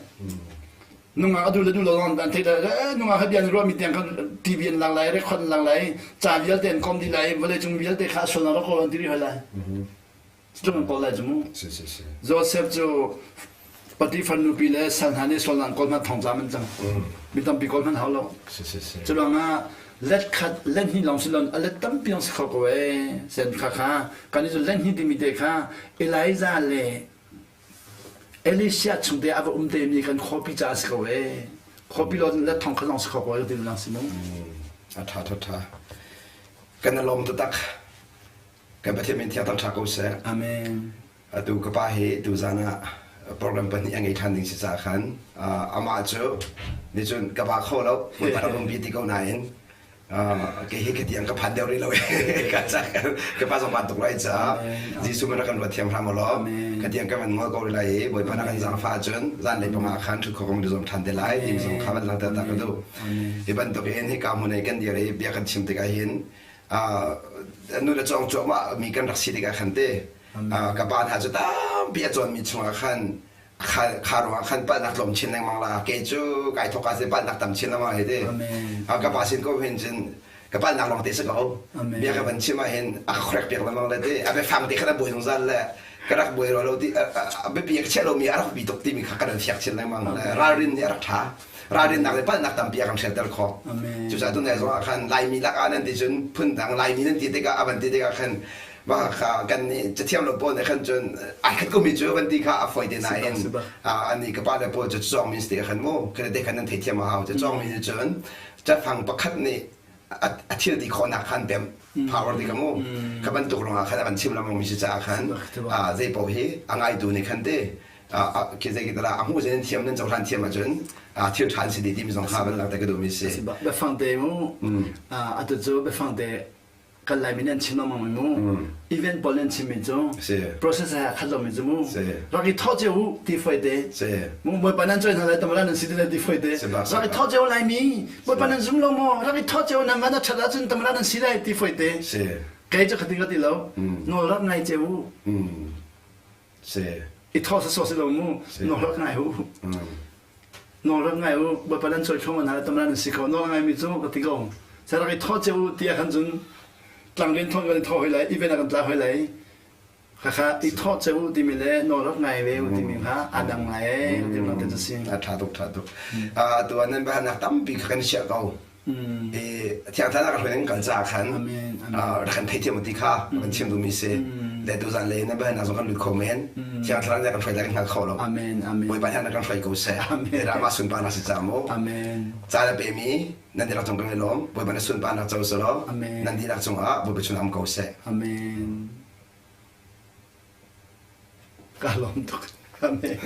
Nungak a duh le duh lo an theih lai nungak he bia an ruahmi tiang khan TV an lang lai record an lang lai ca vialte an kom dih lai vawleicung vialte kha a sualnak rak kawl an ti rih hoi lai cutluk an kawl lai cu mu Joseph cu Potiphar nupi le sal hna nih sualnak an kawl hmanh thong cam an cang mi tampi kawl hmanh hau lo cu ruangah let khat let hnih lawng si lon a let tampi lawng si kho ko ee sen kha kha kan i cu let hnih timi te kha Elijah le Elisha chung te a va um te mi kan khuapi ca a si ko ee. Khuapi lo le thong kha zong si kho ko ti lang si mu. A tha tha tha. Kan lawm taktak. Kan Pathian min thiang tha ko seh. Amen. Atu ka pa hi tu zan ah program pahnih a ngei than ding si ca khan amah cu ni cun ka ba kho lo Bawipa rak um bi ti ko nain kei hi khatiang ka phan deuh rih lo ka ka pa zong ban tuk lai caah Jesuh man kan ruat thiam hram law khatiang ka van ngol ko rih lai i Bawipa na kan zaangfah ahcun zanlei panga khan ṭhut kho kan zuam ṭhan te lai ti zong kha van langhter ta ka duh hi bantuk in hika hmun i kan dir i bia kan chim tikah hin nu le cawng cuahmah mi kan rak si tikah khan te ka pa hna cu tampi a cawnmi chungah khan kha ruangah khan palhnak tlawm chin lengmang la kei cu kai thawk ah palhnak tam chin lengmang hi ti ka pa sin ko hin cun ka palhnak lawng te si ko bia ka van chim ah hin a ka khorek piak lengmang le ti a biafang te khan a buai zungzal le ka rak buai ro lo ti a biapi ka chiah lomi a rak bi tuk timi kha ka ran fiak chin lengmang le ralrin nih a rak ṭha ralrinnak le palhnak tampi a kan hrialter khawh cucaah tunai zong ah khan Laimi lak ah nan ti cun phundang Laimi nan ti tikah a van ti tikah khan mah kha kan nih cathiam lo pawl nih khan cun ai khat komi cu van ti kha a fawi te nain ani ka pa le pawl cu cawng min te khan mu kha te khan nan theithiam a hau cu cawng mi nih cun cafang pakhat nih a thil ti khawhnak khan pem power ti ka mu kha bantuk rongah khan a van chim lengmang mi si caah khan zei paoh hi a ngaitu nih khan te khi zei kita a hmu zen thiam nan cohlan thiam ahcun thil ṭha an si dih timi zong kha van langhter ka duhmi si. Biafang te mu atu cu biafang te kan Laimi nih an chim lengmang mi mu event pawl nih an chimmi cu process he khat lomi cu mu rak i thawh cio u ti foi te mu Bawipa nan cawi hna lai tamala nan si ti lai ti foi te rak i thawh cio Laimi Bawipa nan zum lo maw rak i thawh cio nan van a ṭhat ahcun tamala nan si lai ti foi te kei cu khatin ka ti lo nawl rak ngai cio u i thawh sawsawh si lo mu nawl rak ngai u Nawl rak ngai u, Bawipa nan cawi kho hna tam nan si ko. Nawl ngai mi cu ka ti ko. Sa rak i thawh cio u tiah khan cun tlangrian thawng kan i thawh hoi lai, event ah kan tla hoi lai. Khakha i thawh cio u timi le nawl rak ngai ve u timi kha a dang ngai ee ti lang te cu si. A ṭha tuk, ṭha tuk. Tu ah nan biahalnak tampi kha kan chiah ko. I thiang thlarau ka hruai nan kal caah khan rak kan theithiam ti kha kan chim duhmi si. Le tuzan le na biahalnak zong kan lut kho men. Thiang thlarau nih kan hruai lai kan hngal kho lo. Amen. Amen. Bawipa nih kan hruai ko seh. Amen. Mah sunparnak si ca mu. Amen. Ca le pemi nan dihlak cung kan i lawm. Bawipa na sunparnak co selaw Amen. nan dihlak cungah Bawipa chun am ko seh. Amen. Ka lawm tuk. Amen.